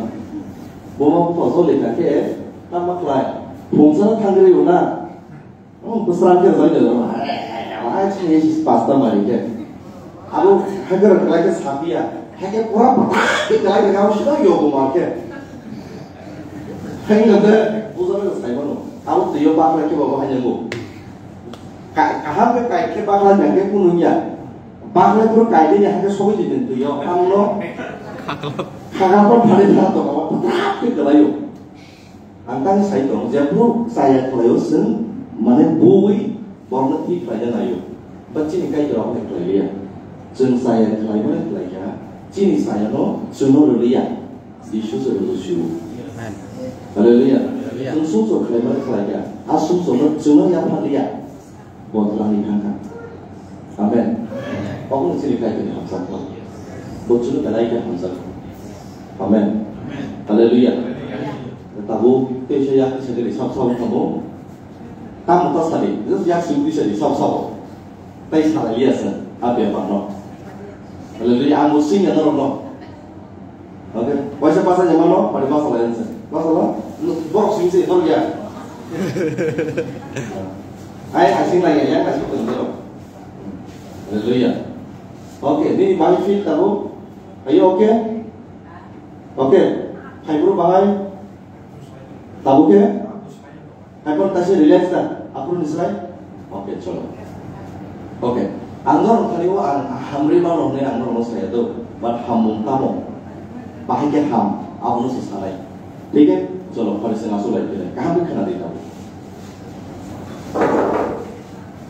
Buma bupha joli kha khe tamo khlai. Phungsa thangri rw na. Oh, bwswrang khe joli jorok. Ai, ai, ai, ai, pasta mari khe. Abo haikhe rw khlai khe sapiya. Haikhe pura pata khe khlai khe abo sida yogo mar khe. Haino de, bujano sai mano. Abo twiyo bakhlai khe bo bahai nanggo. Ka-, kaham khe kai khe bakhlai nang khe kunu ya. Bakhlai phuru kai de ya khe sogwi di den twiyo. Amno. Khakang phano phari phano tongo. Pata khe kwlaio. Ang tang sai tong, jephru chaya khlaio chwng, mane bui borokno twi khlaina naio. Ba chini Kaitor abo hai khlai liya. Chwng chaya khlaimani khlai kha, chini chayano chwngno rw liya. Jisu se rw sio. Amen. Hallelujah. Hallelujah. Chwng sumsok khlaimani khlai kha, a sumsokno chwngno yapha liya. Bo twlangwi thang kha. Amen. Obo chini Kaitorni hamjakma. Bo chwngno belai khe hamjakma. Amen. Hallelujah. Tabuk teisa yak kisa khe sab sabo tamo. Tamo ta sadi, just yak simi sadi sab sabo. Tai salai liya sa, a bepar no. Hallelujah, ang bo sing ya norok no. Oke, waisa pasa ya mano, pari pasa lai sa. Pasa lo, borok sing se, norok ya. Ai, asing lai ya, yang asing pun norok. Hallelujah. Oke, ini balik fit tabo. Ayo, oke. Okay, phaibro bahai. Tabuk khe? Hai phone kaisa relax da, aphuru ni slai. Okay, cholo. Okay. Ang norok thani o ang hamri mano hwnwi ang norokno saya do, but hammung tamo? Bahai khe ham, abono se sanai. Thik khe? Cholo, phari se nasu lai philai. Kaham khe khna di tamo.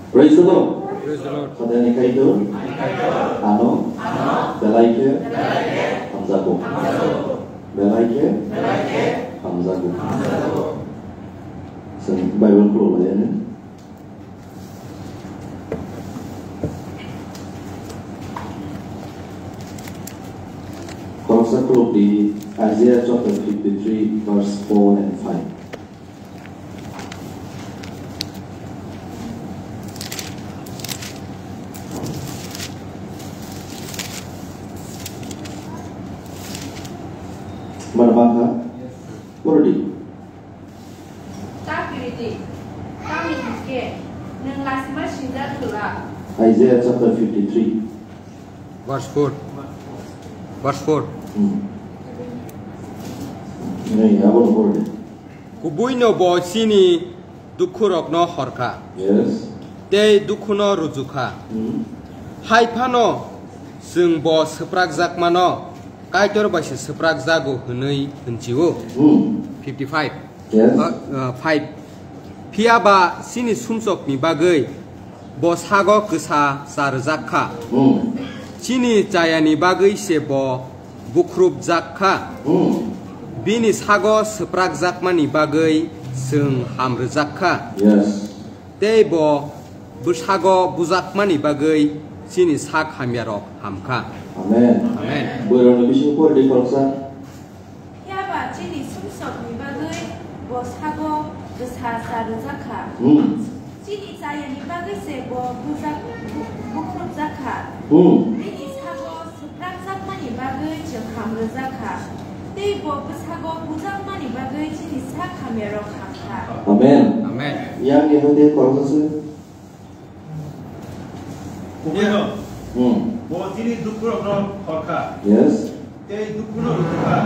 Praise the Lord. Praise the Lord. Khodai ni Kaitor ano belai khe hamjago. Belai khe hamjago. Chwng Bible khulok lai ani. Khoroksa khulok di, Isaiah chapter fifty-three, verse four and five. Mana bangkha? Purdi. Ta piridi, tamni hinkhe nwng lasima sinjak thwla. Isaiah chapter fifty-three. Verse four. Verse four. Hmm. Nei, abono purdi. Kubuino bo chini dukhurokno horkha. Yes. Tei dukhuno rujukha. Hmm. Hai phano chwng bo swprakjakmano Kaitor bai se swprakjago hwnwi hwnchio. Hmm. Fifty-five. Yes. Uh, uh, five. Phiya ba chini sumsokni bagwi bo sago kwsa cha rwjak kha. Hmm. Chini chayani bagwi se bo bukhrup jak kha. Hmm. Bini sago swprak jakmani bagwi chwng ham rwjak kha. Yes. Tei bo bwsago bujakmani bagwi chini sak hamyarok ham kha. Amen. Amen. Borokni bising por di khoroksa. Phiya ba chini sumsokni bagwi bo sago bwsa cha rwjak kha. Hmm. Chini chayani bagwi se bo bujak, bu-, bukhrup jak kha. Hmm. Bini sago swprak jakmani bagwi chwng ham rwjak kha. Tei bo bwsago bujakmani bagwi chini sak hamyarok ham kha. Amen. Amen. Yang ni hode khoroksa se. Kubuino. Hmm. Bo chini dukhurokno horkha. Yes. Tei dukhuno rwkha.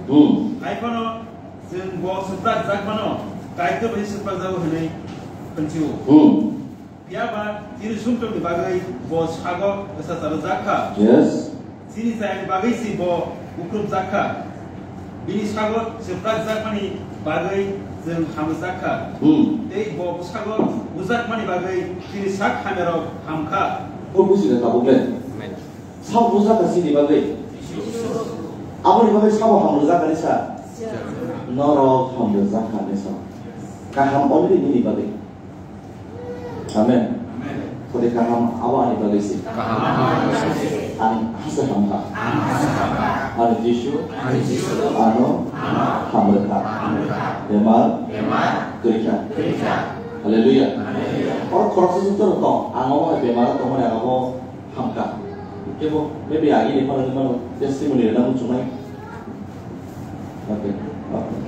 Hmm. Hai phano chwng bo swprak jakmano Kaitor bai swprak jago hwnwi hwnchio. Hmm. Phiya ba chini sumsokni bagwi bo sago kwsa cha rwjak kha. Yes. Chini chayani bagwi se bo bukhrup jak kha. Bini sago swprak jakmani bagwi chwng hamrwjak kha. Hmm. Tei bo bwsago bujakmani bagwi chini sak hamyarok ham kha. Bo buji da tabuk le. Amen. Sabo bujak kha chini bagwi. Aboni bagwi sabo hamrwjak kha ni sa. Norok hamrwjak kha ni sa. Kaham already nini bagwi. Amen. Amen. Khode kaham abo ani bagwi se. Kaham abo ani bagwi se. Ang hasa hamkha. Ang hasa hamkha. Ani Jisu. Ani Jisu. Ano. Ano. Hamrwkha. Hamrwkha. Bemar. Bemar. Kwrwikha. Kwrwikha. Hallelujah. Hallelujah. Oro khoroksa se tong. Ang omo hai bemar tongmani ang omo hamkha. Kebo maybe agini phano ni mano testimony rwna muchungnai. Okay. Okay.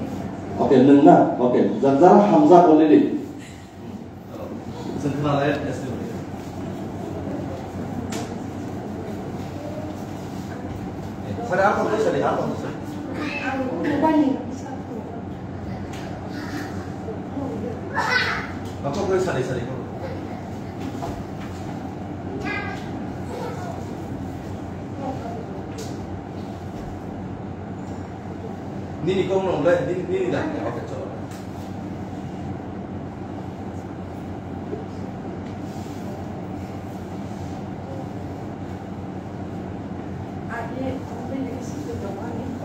Okay, nwng na. Okay. Jara jara hamjak already. Chwng khna lai testimony. Sari, ako to sari, ako to sari. Ako to sari, sari. Nini kok no le, nini, nini da. Okay, chalo.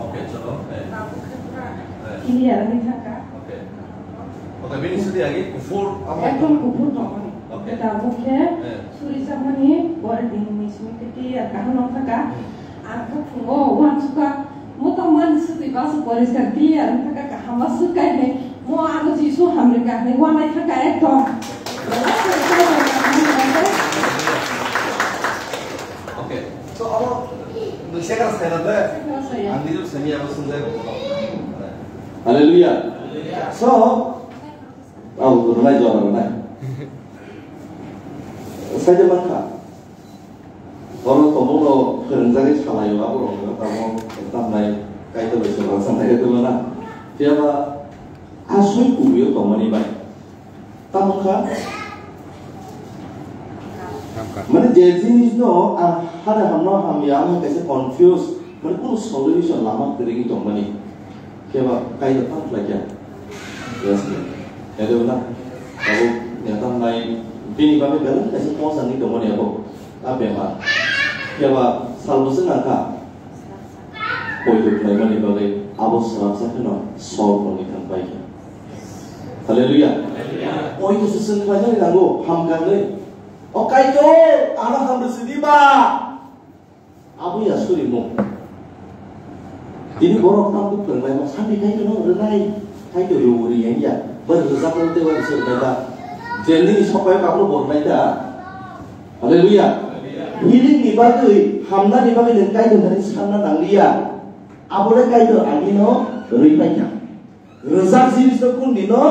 Okay, chalo. Eh. Eh. Clear ni thaka. Okay. Okay, bini sudi agi kufur. Ekdom kufur tongmani. Okay. Tabuk khe eh. Suri samani pore din ni simi khe clear kaham nong thaka. Hmm. Ang khe phungo uansukha, motom man sutwi basu poriskar clear wngkha kha, kaham aswk kainwi mo ano Jisu hamrwkha hinwi uanaikha kha ekdom. Okay. So, abo nwng sekar saina de? Sekar saya. Ang nijor semi abo sungjai bo. Hallelujah. Hallelujah. So, abo rwnai jora rwnai. Saida mankha. Oro tongmungno phwrwngjagwi salaio, aborokno tamo tamnai Kaitor bai se rangchak nai khe tongmana. Phiya ba a soi kubuio tongmani bai. Tamo kha? Mane je jinis no ang hada hamno hamya ang kaisa confuse, mane kunu solution lama kwrwi tongmani. Phiya ba Kaitor tamo khlai kha? Yes. Ede na. Abo nyata nai bini bagwi belai kaisa konsani tongmani abo. A bemar. Phiya ba sal bwswk nang kha? Poito khlaimani bagwi abo swrapsa kheno Saul rokni thang pai kha. Hallelujah. Poito se chwng khlainani nango, hamkha hwnwi. O Kaitor, ano hamrw sidi ba. Abo ya surimung. Tini borok tang buk phwrwnglaima, sandi Kaitor no rwnai, Kaitor rw riyang ya. Bar rwjak rw tei bar rwnai ba. Jendini sopai kablo bornai da. Hallelujah. Healing ni bagwi, hamnani bagwi nwng Kaitor thani sanna nangliya. Abo le Kaitor ani no rwi paikha. Rwjak jinis no kun dino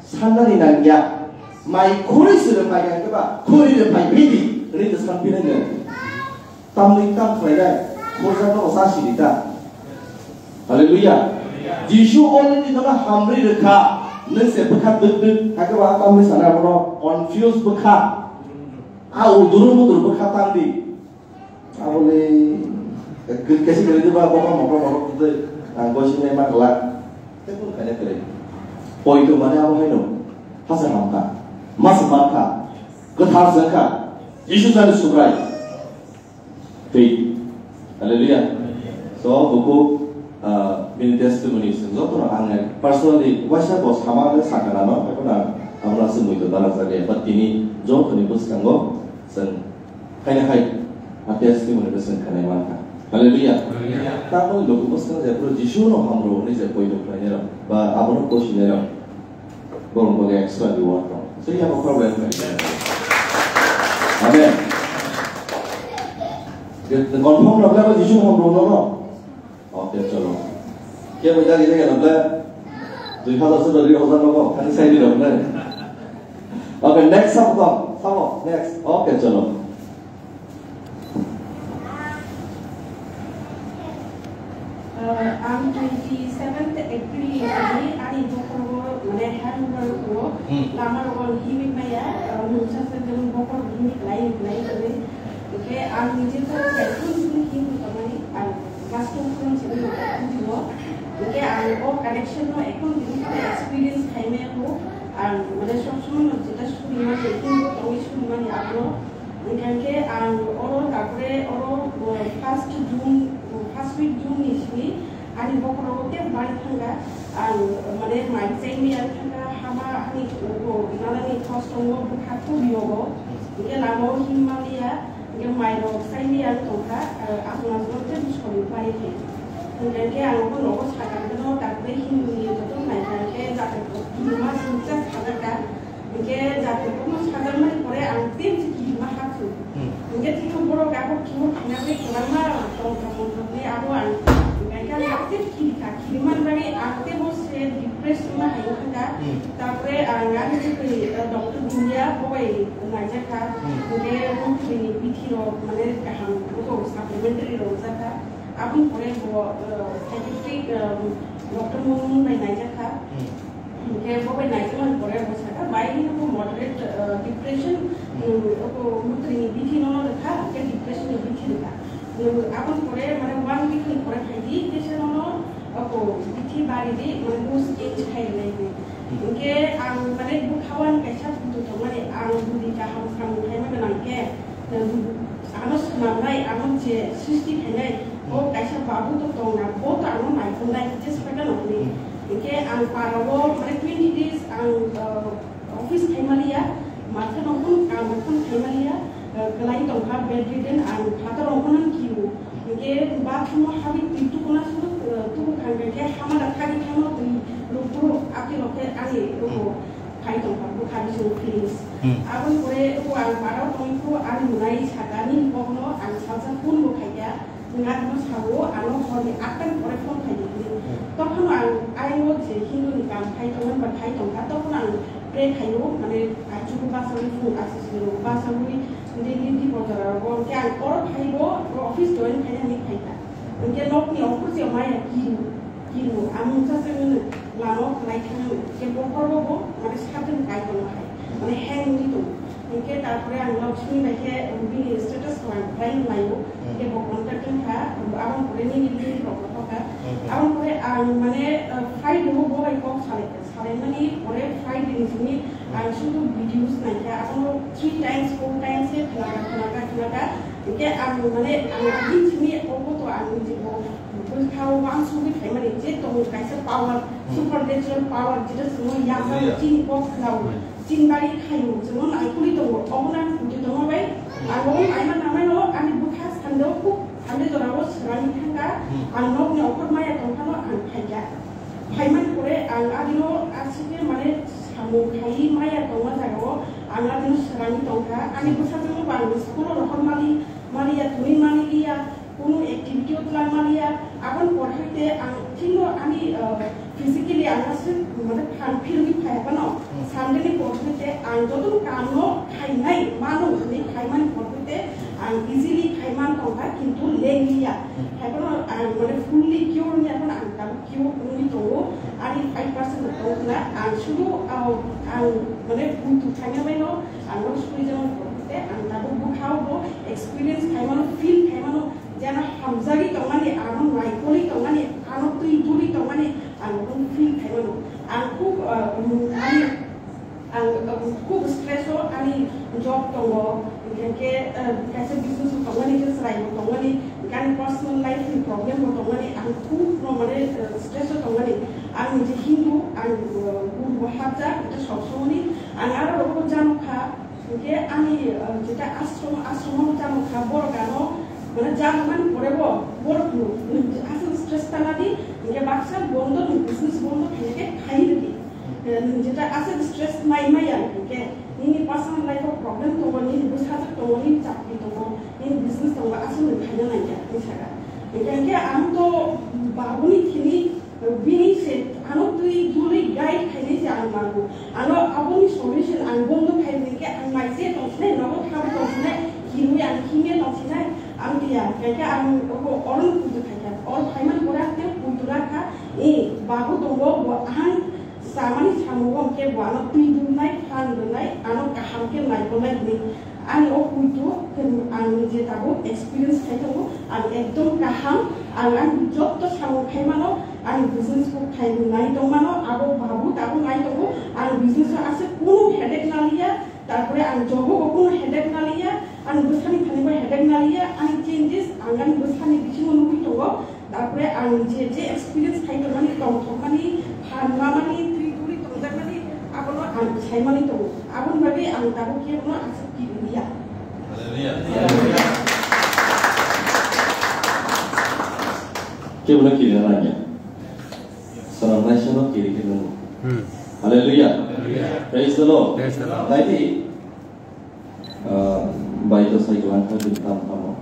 sannani nangya. Mai khuri sire pai kha ba, khuri re pai bidi, rwi de san pinai ne. Tamni tam khlainai, khorjak no sa sidi ta. Hallelujah. Jisu already nono hamri rwkha, nwng se bwkha dwk dwk, hakhe ba tamni sana abono confuse bwkha. A uduru mudur bwkha tangdi. Aboni kaisa gari ba bokol mokol mokol kudui ang boisi nai ma glak. Tei kun khaina kwrwi. Poito mane abo haino. Hasa hamkha. Mas mankha. Kwthar jengkha. Jisu jani subrai. Faith. Hallelujah. So, buku, ah, bini testimony sing joto no ang personally waisa bo sama le sakana no, ekon ang amra se muito dala jage, but tini joto ni bwskango sing khaina khai, a testimony bo sing khanai mankha. Hallelujah. Hallelujah. Ta bo logo bwskang je pro Jisu no hamro ni je poito khlainai rok, ba abono kosinai rok. Borok bagwi extra reward tong. So you have a problem. Amen. Confirm na bla Jisu hom rwno no. Okay, chalo. Khe bai dagi dagi na bla. Dui hazar se dagi hazar no. Kan sai di dong na. Okay, next sabo tong. Sabo next. Okay, chalo. Ah, ang twenty seventh April ni ani bokhorogo, mane, handover o, hmm, lama rogo himwi maya, ah, mungsa se jemon bokhorok himwi klai, klai kwrwi. Hwnkhe ang nije khe kaisa himwi tongmani, ang class two phone simi bujigo. Hwnkhe ang o connection no ekhon tini phano experience khaimaya kho. Ang, mane, sob somoi no jeta suri mani, himwi tongwi suri mani abono. Hwnkhe ang oro, tarpore oro, uh, first June, uh, first week June ni simi ani bokhorogo tei bari thangkha. Ang, mane, mai chaimani ang thangkha, hama ani, uh, nanani thos tongo, bwkha khub yogo. Hwnkhe lamao himma liya, hwnkhe mairok chaimani ang tongkha, uh, aswk aswk tei bwskango bari khe. Hwnkhe ang bo nogo sakha, hwnkhe no tarpore Hindu ni joto naikha, hwnkhe jati kok, Hindu ma singcha sajakha. Hwnkhe jati kokno sajakmani pore ang tei se kirima hapsu. Hmm. Hwnkhe tini borok abo kimo khinagwi kwbangma tongthok tongthokni abo ang hwnkhe ang tei kirikha, kirimani bagwi ang tei bo se depressed wngma hai wngkha. Hmm. Tarpore ang ani bwtwi, eh, doctor India bo bai naijakha. Hmm. Hwnkhe monthly ni bithi rok mane kaham wngkha, supplementary rok wngjakha. Aboni pore bo, eh, psychiatric, eh, doctor Momin bai naijakha. Hmm. Hwnkhe bo bai naijakmani pore bo sakha, bai hino bo moderate, eh, depression, hmm, um, abo mwtwini bithi no rwkha, hwnkhe depression ni bithi rwkha. Um, aboni pore mane one week ni pore phaidi, tei se nono abo bithi baridi, mane mood change khai rwnai hinwi. Hmm. Hwnkhe ang mane bwkhao ani kaisa bwtwi tongmani, ang bwrwi kaham samung khaima gwnang khe, Ano swnamnai, ano je srishti khainai, bo kaisa babu to tongna, bo to ano naikolnai, je sakha no hwnwi. Hmm. Hwnkhe ang parao, mane, twenty days ang, uh, office khaimaliya, matha nongkhon, ang nongkhon khaimaliya, uh, kwlai tongkha, bedridden, ang phatar nongkhon ang kiu. Hwnkhe bathroom o habwi twi tukuna suru, uh, tubu kha, hwnkhe hama da thagi thangno twi rukphuru, akhirokhe ani rukho. Hmm. Phai tongkha bwkha bising feelings. Hmm. Aboni pore o ang parao tongwi phuru ani mwnai saka nini kokno ang salsa phone bo khaikha, nwng ano sao ano horni atta ni pore phone khaidi hinwi. Hmm. Tokhono ang aino je Hindu ni kam khai tongmani ba khai tongkha, tokhono ang pray khaio, mane, aichugo bachaui phung aswk siro bachaui daily di bojara rogo, hwnkhe ang oro phaibo, oro office join khaina hinwi phaikha. Hingke nokni okhorjak maya kiru, kiru, ang mungsa se mwnwi lama o khlai thangmani. Hingke bokhorbo bo, mane, satin kai tongma hai, mane, hang wngwi tongo. Hingke tarpore ang Lakshmi bai khe bini status rok ang khlai laio. Hingke bo contact wngkha, aboni pore nini link rok no hoka. Aboni pore ang, mane, Friday o bo bai kok salai kha. Salaimani pore Friday ni simi ang sudu videos naikha, abono three times, four times se khnaga, khnaga, khnaga. Hingke ang, mane, ang agin simi obo to ang niji bo bwkhao wansugwi phaimani je tongo kaisa power, supernatural power, jeta chwngno yasa chini kok khwlao, chini bari khaio, chwngno naikolwi tongo, obono ang kutu tongma bai, ang obo naima namaino ani bwkha sande o khub sande jorao swrangwi thangkha, ang nokni okhor maya tongphano ang phaikha. Phaimani pore ang adino aswkhe, mane, samung khaiwi maya tongma jagao ang adino swrangwi tongkha. Ani bwsajwkno bo ang school-o rohor mali, maliya, thwngwi mani liya, kunu activity-o twlang maliya. Aboni por hai te ang thikno ani, ah, physically ang aswk, mane, phan philwi phaiya phano, Sunday-ni por hai te ang jotono kamno khainai mano hwnwi khaimani por hai te ang easily khaiman tongkha, kintu lengliya. Hai phano ang, mane, fully cure wngya phano ang tabuk cure wngwi tongo, ani five percent bo tong khna. Ang sudu, ah, ang, mane, buitu khaina baino, ang no suri jano porte, ang tabuk bwkhao bo experience khaimano, feel khaimano, jana hamjagwi tongmani, ano naikolwi tongmani, ano twi duli tongmani, ang no feel khaimano. Ang khub, ah, um, ani Ang, um, khub stress o ani job tongo, hingke, uh, kaisa business bo tongmani, hingke chwrai bo tongmani, hingke ani personal life ni problem bo tongmani, ang khub no mane, uh, stress o tongmani. Ang niji Hindu, ang, uh, guru bo hapjak, hingke sob somoni ang aro rogo jano kha, hingke ani, uh, jeta ashram, ashram o jano kha, borok ano mane jano mani pore bo borok no, aswk stress tana di, hingke baksa bondo ni business bondo khaina khe khai rwdi. Eh, nwng jeta aswk stress nai maya hwnkhe, nini personal life o problem tongo, nini bwsajwk tongo, nini chakri tongo, nini business tongo, aswk nwng khaina nangya hwnwi sakha. Hwnkhe, hwnkhe ang to babuni thini, eh, bini se ano twi dului guide khainai se ang nango. Ano aboni solution ang bondo khai hwnkhe ang mai se tongsinai, nogo thabo tongsinai, hinwi ang himya tongsinai, ang tiya. Hwnkhe ang obo oron puitu khaikha. Or phaiman pore ang tei puitu rakha, eh, babu tongo, bo ang Samani samungo hwnkhe bo ano twi dunai, phan rwnai, ano kaham khe naikolnai hwnwi ani o puitu ang nije tabuk experience khai tongo. Ang ekdom kaham, ang ani jotto samung khai mano, ani business bo khai nai tong mano, abo babu tabuk nai tongo. Ang business o aswk kunu headache naliya, tarpore ang job o bo kunu headache naliya, ani bwsani thani bo headache naliya, ani changes ang ani bwsani bisingo nugwi tongo. Tarpore ang je, je experience khai tongmani, tongthokmani, phan mamani, twi turi tongjakmani, abono ang saimani tongo. Aboni bagwi ang tabuk khe bono aswk kiri ya. Kebono kiri na nangya. Swnamnai sano kiri khe nangno. Hmm. Hallelujah. Hallelujah. Praise the Lord. Praise the Lord. Naidi, Ah, bai to sai lang kha din tam tamo.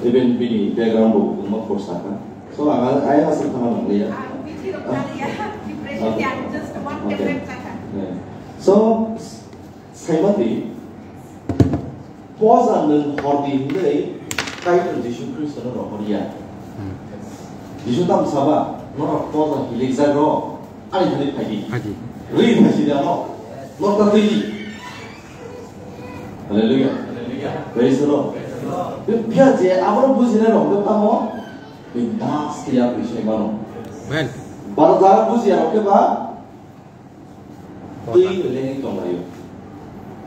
Even bini background bo ma khorsa kha. So, ang ai aswk khana nang liya. Ang bithi rok kha liya, depression ni ang just one tablet kha kha. Yeah. So, saimati, poja nwng hordi hwnwi Kaitor Jisu Khristo no rohor ya. Jisu tam saba, norok poja hilik jago, Ani thani phaidi. Phaidi. Ri phaisi da no. Nokta twi di. Hallelujah. Praise the Lord. Phiya je abo bujina rok khe tamo. Bindas ya bujai mano. Amen. Bara jara bujiya rok khe ba. Twi leni tonglayo.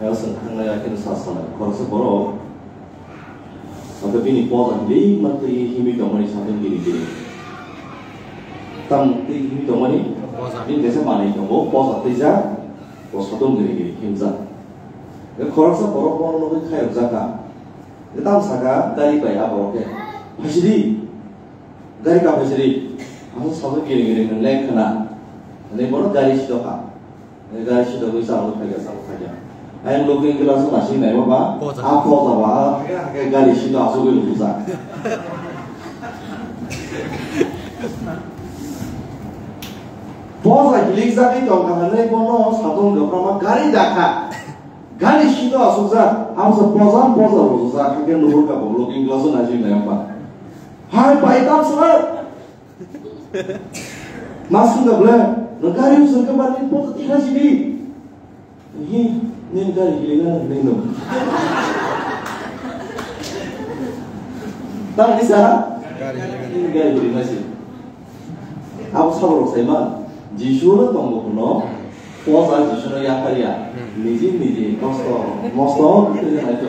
Ero seng thangnai akhe sa salai. Khoroksa borok. Abo bini poja himwi ma twi himwi tongmani satung gini gini. Tamo twi himwi tongmani? Poja. Bini kaisa manwi tongo, poja twijak, bo satung gini gini himjak. Khoroksa borok bono nugwi khairokjak kha. Tamo saka gari bai a borok khe, "Phaisidi, gari ka phaisidi." Ang satung gini gini nwng leng khna. Ani bono gari sidokha. Gari sitogwi chalo phaikha, chalo phaikha. Ayang looking glass o naising naima ba, poja. A poja ba, a hakhe hakhe gari sito achugwi lubujak. Poja hilikjagwi tongkha hwnwi bono satung rwphranma gari dakha. Gari sito asukjak, amo se pojan pojan rojak, hake nuhur ka bo looking glass o naising nai ongba. Hai bai tam sir. Masuk ka ble, no gari usung ka bani pojan tingna sini. Hi, nini gari gili na nini no. Tang ni sa? Gari gili na. Nini gari gili na sini. Abo saborok saima, Jisu no tongo hwno, posa Jisu no yapharya, niji niji kosto, mosto, niji nai to.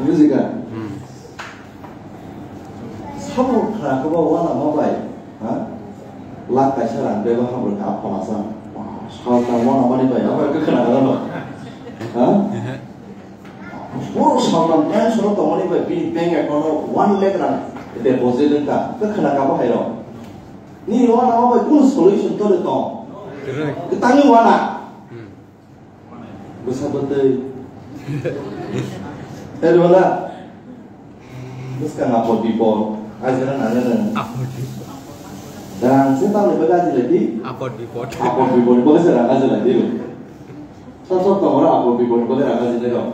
Bujika? Sabo khna khe bo wana ma bai, ha? Lakh kaisa rang beba hamrwkha aphana sa. Salta wana mani bai, abo khe khna khe no. Ha? Borok salnam bank soro tongmani bai bini bank account o one lakh rang deposit wngkha, khe khna kabo hai rok. Nini wana o bai kunu solution tole tong? Kwrwi. Kwtangni wana. Hmm. Bwsa bwtwi. Eri wala. Bwskang apot bipot. Ajira nana nang. Apot bipot. Rang se tamni bagwi ajilai di. Apot bipot. Apot bipot. Bole se rang ajilai di. Sosok tongo ro apot bipot bole rang ajinai rok.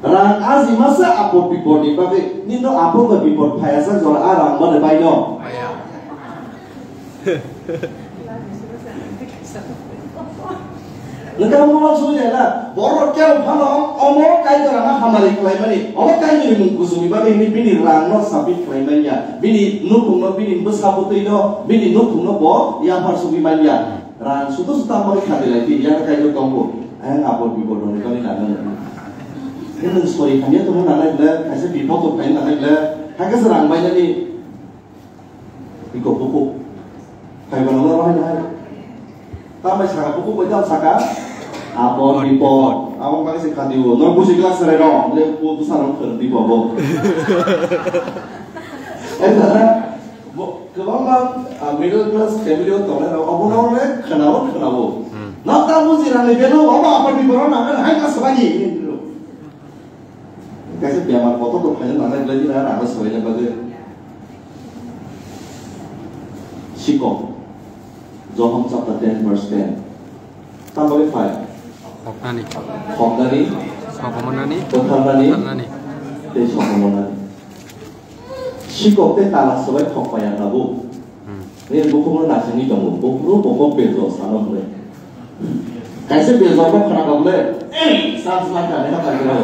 Rang ajima se apot bipot ni bagwi nino apot ba bipot phaya sak jora a rang bole bai no. Phaya. Nokha mo sujai na borok kebo phano omo Kaitor rang hamari khlai mani omo Kaitor ni mung kusuni bagwi hini bini rang no submit khlai manya bini nukhung no bini bwsa bwtwi no bini nukhung no bo yaphar sugwi manya. Rang sudu sudu tamo kha de lai di, yang kai do tongbo. Ayang apot bipot rok ni kami nang nang. Ini nung sori kami tu nang nang le, kaisa bipot tu kai nang nang le. Hai kaisa rang bai nani. Iko buku. Kai ba nang nang hai hai. Tamai saka buku bai dam saka. Apot bipot. Amo bai se kha diwo. Nor busi class re ro. Le bu bu sa ro khon di bo bo. Eh, dada. Bo, kwbangma, ah, middle class family o tongnai rok, obo no le khwnao, khwnao. Hmm. Nok ta buji rani belo, obo apor bipor o nang hai ka swbani. Kaisa bemar kotor rok phaina nangnai belai dina rang swbaina bagwi. Sikok. Johon chapter ten verse ten. Tamo le phai. Hoknani. Hoknani. Sokomornani. Butharnani. Butharnani. Tei sokomornani. Sikok tei tala swbai thok paya tabuk. Hmm. Nini bukhukno nasingwi tongo. Bukhukno bokok bejor sano hwnwi. Kaisa bejor kok khna kok le, "Ei, sam sma kani ha kani ha."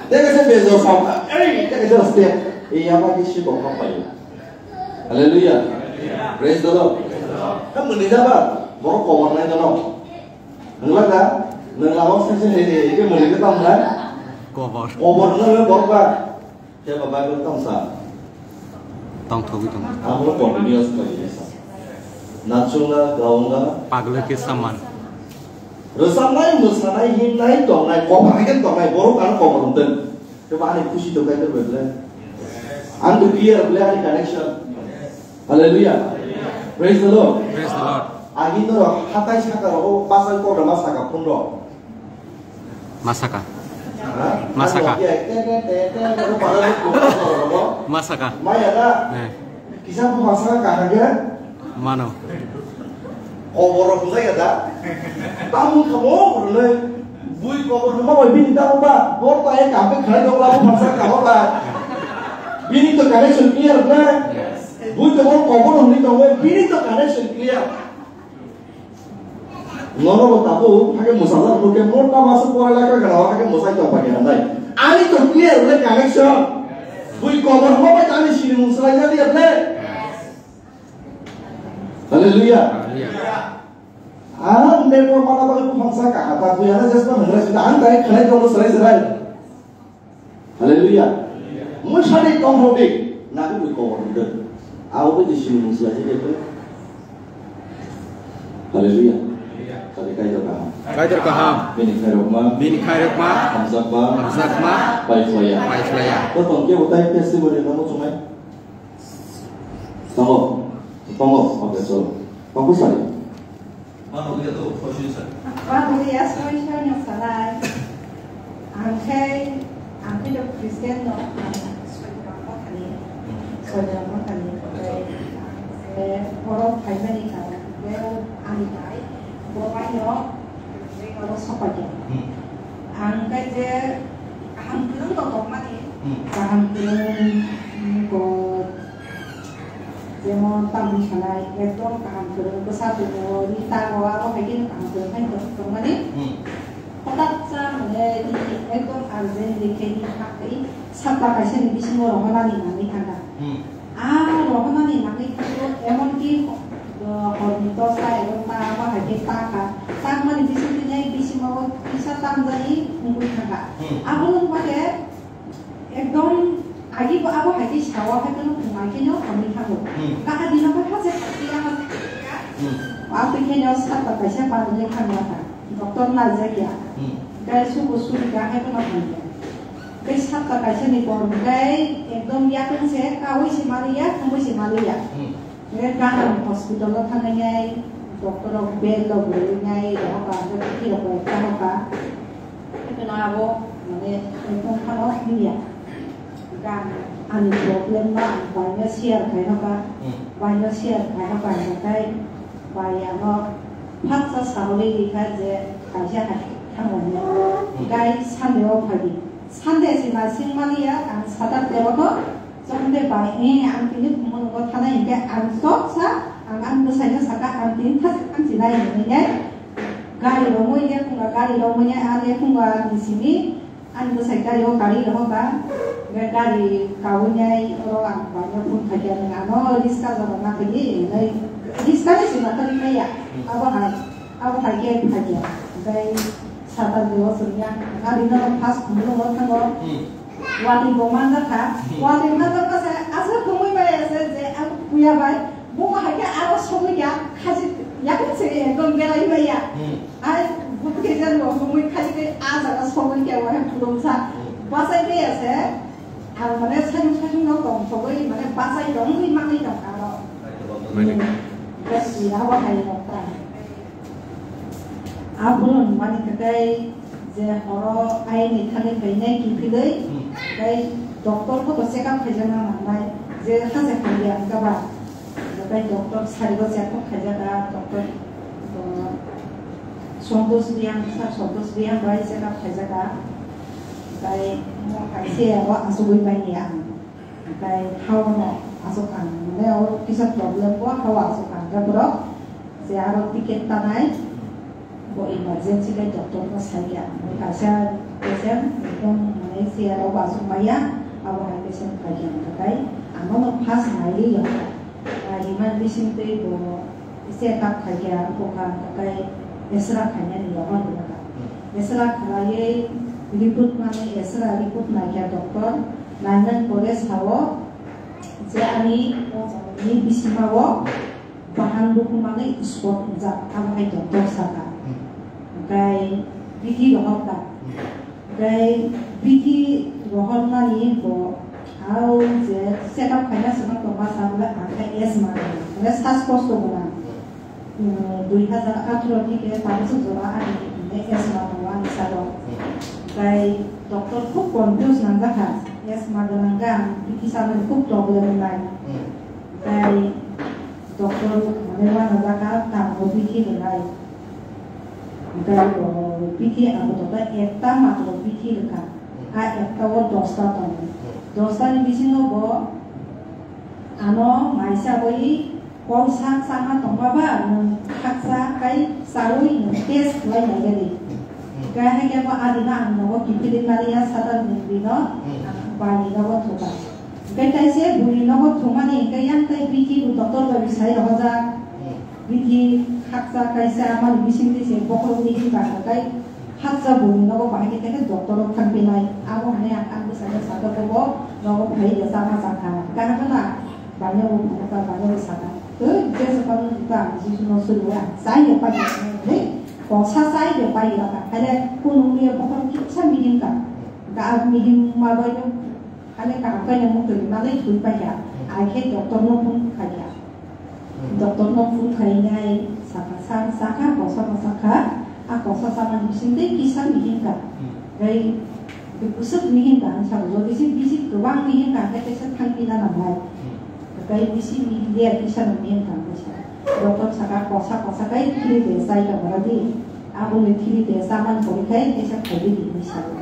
Tei kaisa bejor sam, "Ei," tei kaisa step. Ei yaba ki sikok thok paya. Hallelujah. Praise the Lord. Ka mwnwi jaba, borok kobor nai dono. Nwng laka, nwng lama sese hei hei, ike mwnwi ke tamo nai? Kobor. Kobor nwng le borok ba. Khe ba Bible tamo sa? Tong thogwi tong. Amo continuous pai sa. Nachunga, gaunga. Paglo ke saman. Rwchapnai, mwsanai, himnai, tongnai, kobor hai khe tongnai, borok ano kobor wng tong. Khe ba ani khusi tong kaitor bai ble. Ang to clear ble ani connection. Hallelujah. Praise the Lord. Praise the Lord. Agi norok hatai saka rogo pasang kok rama saka phone rok. Masaka. Ha? Masaka. Ano kia te te te te te te para rok kok rok. Masaka. Maya da. Eh. Kisa bu masaka kahage. Mano. Kobor rok hwnjak ya da? Tamo kamo rwnai. Bui kobor hwnma bai bini tamo ba. Bor ta ek kape khlai dok labo phansa kamo ba. Bini to connection clear na. Bui to bor kobor hwnwi tongo, bini to connection clear. Nono bo tabuk hake mwsajak bo khe mota masa porai lakha gana hake mwsai tong pakya nai. Ani to clear le connection. Bui kobor hwnma bai ani sini mung swlai ya dia ble. Hallelujah. Hallelujah. Ang network mana bagwi buphang sa kaham ta buya na jesma nangrai sida ang dai khanai tong serai serai. Hallelujah. Mwsadi tong rodi nagwi bui kobor hwndwk. Abo bai sini mung swlai se. Hallelujah. Kali Kaitor kaham. Kaitor kaham. Bini khairokma. Bini khairokma. Hamjakma. Hamjakma. Paiphlaiya. Paiphlaiya. To tong kebo tai testimony no muchungnai. Tongo, tongo, oke, cholo. Tongo sari. Mano, iya to, question sir. Mano, iya, question yang salah. Ang khe, ang khe to Christian no, ang soi jora mo thani, soi jora mo thani. Eh, borok phaimani karon, eh, ani bai, bo bai no, Abo sopaikha. Hmm. Ang khe je kaham kwrwng rok tongmani, Hmm. kaham kwrwng, hmm, ko, jemon tamni sanai, ekdom kaham kwrwng bwsa tongo, ri tango, abo hai khe kaham kwrwng khai tong-, tongmani. Hmm. Hothat sa mane ri ekdom urgent ri khe ri kha khai sapta kaisa ni bisingo rohornani manwi thangkha. Hmm. Ah, rohornani manwi khe emon ki, uh, horni dosta egarota abo hai khe ta kha. Tamani bising twi nai bisingo kisa tamjani wngwi thangkha. Hmm. Abo wngba khe ekdom agi bo abo hai khe sawa hai kheno khumai kheno hamwi thango. Hmm. Kaha dino khe hase khachiya, hase khachiya. Hmm. Abo kheno sapta kaisa parni thangya kha. Doctor naijakya. Hmm. Gai subo suri kha hai kheno hamya. Tei sapta kaisa ni borok tei ekdom yakung se kaui se maliya, thumui se maliya. Hmm. Tei ganang hospital o thangwi nai doctor rok bed rok rwui nai rohor ba, tei bwtwi rok bai ta hoka. Tei abo mane ekdom phano hamya. Gan ani problem no ang bai no share khai hoka. Hmm. Bai no share khai hoka, tei bai ano phatsa sarwi rikha je kaisa hai thangmani. Hmm. Gai Sunday o phaidi. Sunday se naising maliya, ang Saturday o to, Sunday bai, eh, ang tini phungo nogo thanai hinkhe ang sok sa, ang ani bwsaino saka, ang tini thas ang sinai hinwi nai. Gari romwi ya phunga, gari romwi ya, ani phunga ni simi, ani bwsai gari o gari rohoka, hinkhe gari kawi nai, oro ang baino phone khaikha, nang ano riska jora na khaidi, nai riska ni sima thani maya, abo hai, abo hai khe khaikha, hinkhe Saturday o chwngya, gari no first phungo thango. Hmm. Wati bo manjakha. Hmm. Wati manjakha se aswk khumui bai se je ang puya bai. Bo hai khe aro sogwi kha khaji yakung se ekdom belai bai ya. Hmm. Ai bo khe jan bo khumui khaji khe a jaga sogwi kha wa khulum sa. Hmm. Bachai bai ya se. Ang mane sajung sajung no tong sogwi mane bachai tong ni manwi tong aro. Mane. Hmm. Besi abo hai rok ta. Abo mani khe tei je horo ayni thani phainai kiphilwi, Hmm. tei doctor bo to check up khaijakna nangnai, je haje hamya wngkha ba, tei doctor sarigo check up khaijak kha, doctor, uh, Santosh Reang, Sir Santosh Reang bai check up khaijak kha, tei mo hai se abo achugwi manya ang. Tei hao no aswk ang, mane, o kisa problem bo hao aswk ang, tei borok je aro ticket tanai, bo emergency khe doctor no sai kha, mane, kaisa patient ekdom, mane, chair o bo aswk maya, abo hai patient phai kha, tei ano no first nai ri ya, nai ri man bising twi bo Check up khaikha, bwkha tei X-ray khainani rohor rwkha. Hmm. X-ray khlaiwi report mani X-ray report naikha doctor, nainani pore sao je ani o jagani bisimao bahan bukhumani spot wngjak, abo hai doctor sakha. Hmm. Tei bithi rohorkha. Hmm. Tei bithi rohornani bo aro je check up khaina swkang tongma sa bole ang khe asthma gwnang, mane sas kosto gwnang. Hmm, dui hazar atharo theke tabuk jora ani mane asthma tongo ani salo. Hmm. Tei doctor khub confuse nangjakha, asthma gwnang khe ang bithi sanani khub problem wngnai. Hmm. Tei Doctor mane uanajak kha, tabuk bithi rwnai. Hinkhe abo bithi abo tota ekta matro bithi rwkha. A ekta o dosta tongo. Dosta ni bisingo bo ano mai chawi kok sak chama tongma ba nwng khaksa kai chawi nwng test khlai nai gani. Hinkhe haikhe bo adino ang nogo kiphilwi maliya sata nwng bino ang bai ni nogo thuka. Hinkhe kaisa bui nogo thumani hinkhe yang tai bithi bo doctor bai bwsai rohorjak. Hmm. Bithi khaksa kaisa amani bisingtwi se bokhorokni hinba hinkhe khaksa bui nogo bahai khe khe doctor rok thangpinai. Abo hwnwi ang ani bwsano sakha bobo nogo phai ya chama chakha. Kaham na banya bo phunukha, banya bo sakha. Tei jesa phano jeta ang Jisuno suriya. Chai ya pai ya hwnwi kosa chai ya pai ya kha. Haile kunu ya bokhorok kisa mihim kha. Ga mihim ma bai no Ani kaham khe nang mukti manwi thwi paikha, hmm, ai khe doctor no phone khaikha. Hmm. Doctor no phone khainai sakha, sa, sakha, kosa kosa kha, a kosa samani bisingtwi kisa mihim kha. Hmm. Tei bwswk mihim kha, ang sakha, jodi se bisi kwbang mihim kha, khe teisa thangpina nangnai. Hmm. Tei bisi mihim ya, kisa no mihim kha, kisa. Doctor sakha, kosa kosa khe khili de chai kha bara di. Aboni thini de chamani pore khai kaisa phaidi hinwi sao.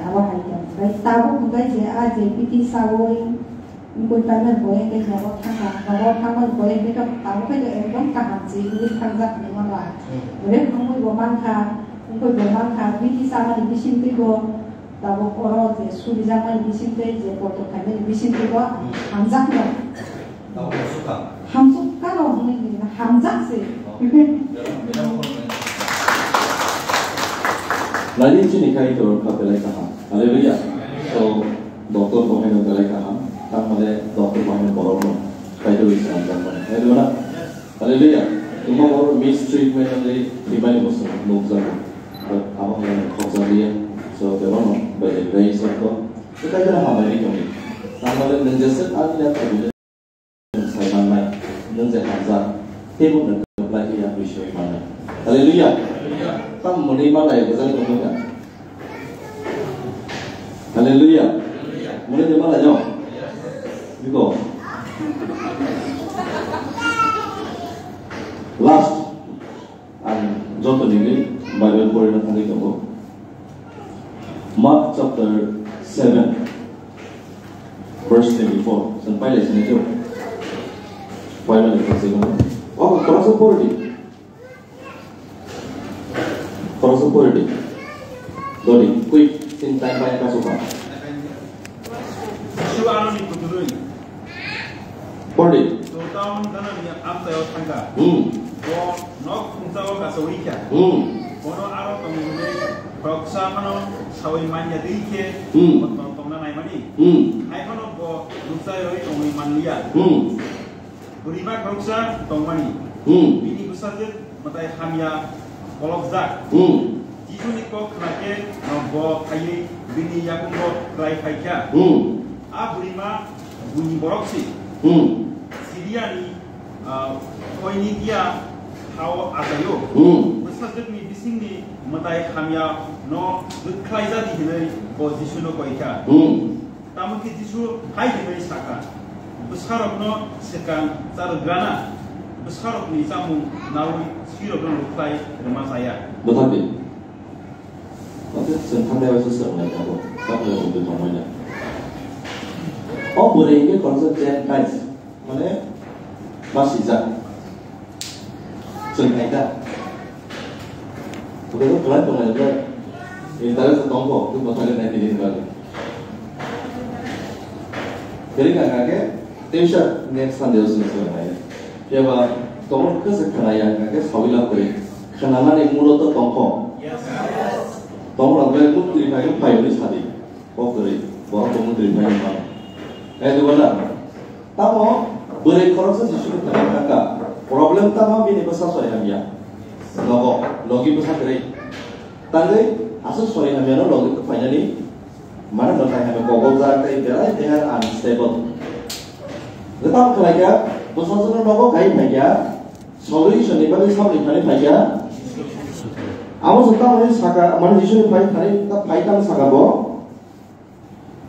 Abo hai tong khe tabuk hwnkhe je a je biti saui wngkoi paiman bo hwnkhe nogo thangkha, nogo thangmani bo hwnkhe tabuk khe ekdom kaham se wngwi thangjak hinwi mano. Ore wngwi bo mankha, wngkoi bo mankha, biti chamani bisingtwi bo tabuk oro je subijakmani bisingtwi je poito khaimani bisingtwi bo hamjakno. Hamsuk kano hwnwi hamjak se. Nani chini kai to kha belai kaham. Hallelujah. So, doctor bo haino belai kaham. Tangmale doctor bo haino borok no kai to wi swnam jak mane. Hai do na? Hallelujah. Tuma borok mistreatment wngwi thwimani bo swnam nukjago. But abo haino khokjak liya. So, bebak no belai belai sokto. Tei kai to hambai ri tongwi. Tangmale nung jesa ani ya Nwng sai mannai, nwng je hamjak, teibo nwng kwplai khe yakwi soi mannai. Hallelujah! Tamo mwnwi mannai, bwjani tongmani kha. Hallelujah! Mwnwi de mannai no? Biko. Last. Ang joto nini Bible porina thangwi tongo. Mark chapter seven, verse twenty-four. Chwng pailai sinai jo. Pailai sinai jo. Oh, khoroksa pordi. Khoroksa pordi. Dodi, quick, sin time pai kaso pa. Jisu aroni kuturwi. Pordi. Downtown Ganani amchaio thangkha. Hmm. Bo nok phungchao kasaui kha. Hmm. Bono aro tongmani khoroksa phano saui manya twi khe Hmm. Bo tong tongna naimani. Hmm. Hai phano bo nukjagwi tongwi manliya. Hmm. Bwrwima khoroksa tongmani. Hmm. Bini bwsajwk mwtai hamya kolokjak. Hmm. Jisuni kok khna khe, uh, bo phaiwi bini yakungo kwlai phai kha. Hmm. A bwrwima buini borok si. Hmm. Siriani, uh, Phoenikia hao achaio. Hmm. Bwsajwkni bisingni mwtai hamya no rwkhlai jadi hinwi bo Jisuno koi kha. Hmm. Tamo khe Jisu hai hwnwi sa kha, "Bwsarokno swkang charwgrana, bwsarokni chamung naui swirokno rwkhlai rwma chaya." Bwthakdi. Mate chwng thangnai waisa swrwngnai abo. Tamo tongmani. O bwrwi hwnkhe khoroksa Gentiles. Mane, masijak. Chwng hai da. Oke, to kwlai tongnai, oke. Interest tongkho, to bwthai nai tini bari. Kwrwi ka kha khe, teisa next Sunday o chwng swrwngnai. Phiya ba, tongmani kwchak khwnaya, hwnkha khe saui lab kwrwi. Khwnanani mulo to tongkho. Tongmani muktwi phai, phai hwnwi sadi. Kok kwrwi, borok bo mundri phai wngmano. Hai dugo na? Tamo bwrwi khoroksa Jisu ni thani thangkha. Problem tamo bini bwsa soi hamya. Nogo, logi bwsa kwrwi. Tangwi aswk soi hamya no logi khe phainani. Mane no thai hamya kobol jak tei belai deha unstable. Tamo khlai kha, bwsa jono nogo kai phaikha. Solution ni bagwi sabni thani phaikha. Amo se tamo ni saka, mane Jisu ni phai thani, ta phai tamo saka bo.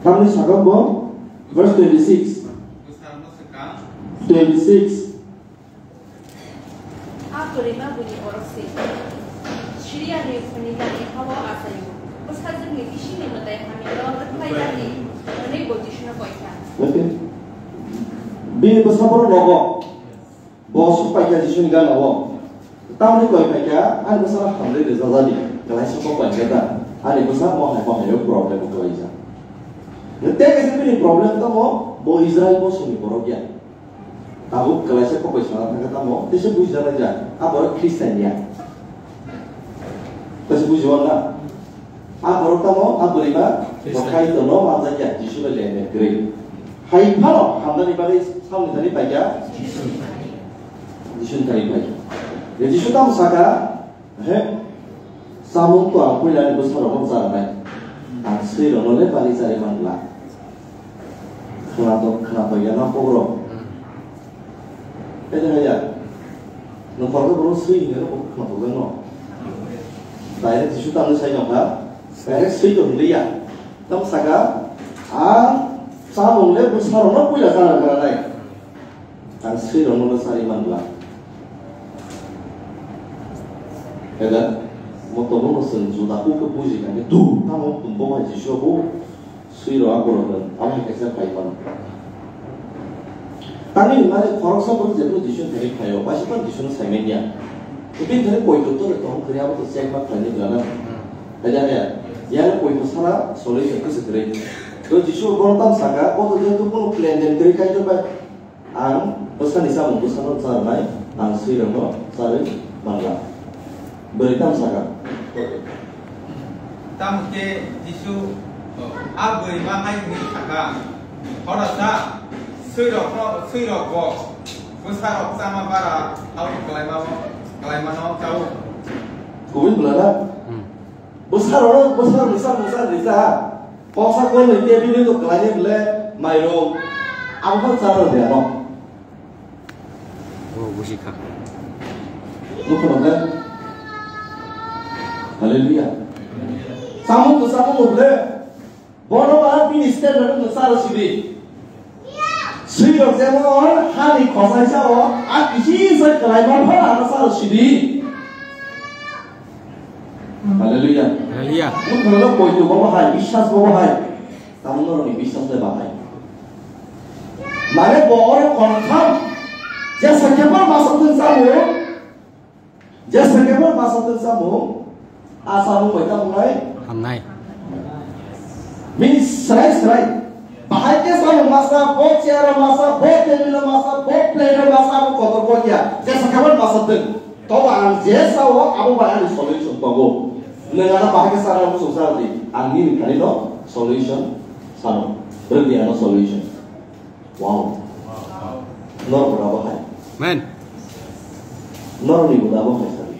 Tamni saka bo, verse twenty-six. Twenty-six. A kwrwima buini borok se. Siriani Phoenikiani hao achaio. Bwsajwkni bisingni mwtai hamyano rwkhlai jadi hwnwi bo Jisuno koi kha. Okay. Bini bwsa borok nogo. Bo suk paikha Jisuni gana o. Tamni koi paikha, ani bwsa hamle de jajani. Kalai suk paikha ta. Ani bwsa mo hai mo hai problem kwlaijak. Tei kaisa bini problem tamo, bo Israel bosongni borok ya. Tabuk kalai se kokoi sana thangkha tamo, tei se buji jana ja. A borok Christian ya. Tei se buji wana. A borok tamo, a bwrwi ba, bo Kaitorno manjakya, Jisu bai lengmani kwrwi. Hai phano hamnani bagwi samni thani paikha? Jisuni thani paikha. Jisu tamo saka, he, samung to ang puilani bwsarokno charwnai. Ang swirokno le bari chari manla. Khwnatok, khwnatok ya na kokrok. Kaitor haya. Nwng khoroksa borok swi hinwi rw khwnatok jang no. Direct Jisu tamni sai nokha. Direct swi to hinliya. Tamo saka, ang chamung le bwsarokno puila chana granai. Ang swirokno le chari manla. Kaitor. Tongmung no chwng juda kuk khe buji kha khe, "Du, tamo bo bai Jisu bo swi rw a borok hwn, abo hai kaisa phai mano." Tamni hwnmani khoroksa borok jephru Jisu thani phaio, waisa phano Jisu no sai manya. Bini thani poito tore tong kwrwi, abo to chekma khlainai bwlano. Hai da ya? Yang poito sana solution kwswk kwrwi. To Jisu bono tam saka, bo to jehetu bono plan den kwrwi kaitor bai. Ang bwsani chamung bwsano charwnai, ang swirokno charwi manla. Bwrwi tamo sakha? Tamo khe Jisu a bwrwi ma hai hwnwi sakha, "Khoroksa, swirokno, swirok bo bwsarok chama bara abo kwlaima, kwlaimano chao." Kubui bwlana? Hmm. Bwsarokno, bwsarokni chamung charwi cha. Koksa kolni tebili to kwlainai bwle mairung. Abo phano chana rwya no. O, buji kha. Nukho nokha. Hallelujah. Samung to samung bwle. Bono ba bini standard no charo sidi. Swirok jemon hani khosai sao, a kisi se kwlaima phano ano charo sidi. Hallelujah. Hallelujah. Nukho nokha poito bobo hai, biswas bobo hai. Tamo norokni biswas le bahai. Mane bo oro confirm. Jesa khe bo masatwng samung. Jesa khe bo masatwng samung. A samung bai tamo nai? Hamnai. Bini srai srai. Bahai khe samung masa, bo chair masa, bo table masa, bo plate masa, bo kotor bo ya. Jesa khe bo masatwng. Tobo ang je sao, abo bai ani solution tongo. Nwng ano bahai khe chana muchung chana di, ang nini thani no solution sano. Rwdi ano solution. Wow. Norok bo abo hai. Amen. Norok ni bo abo hai sadi.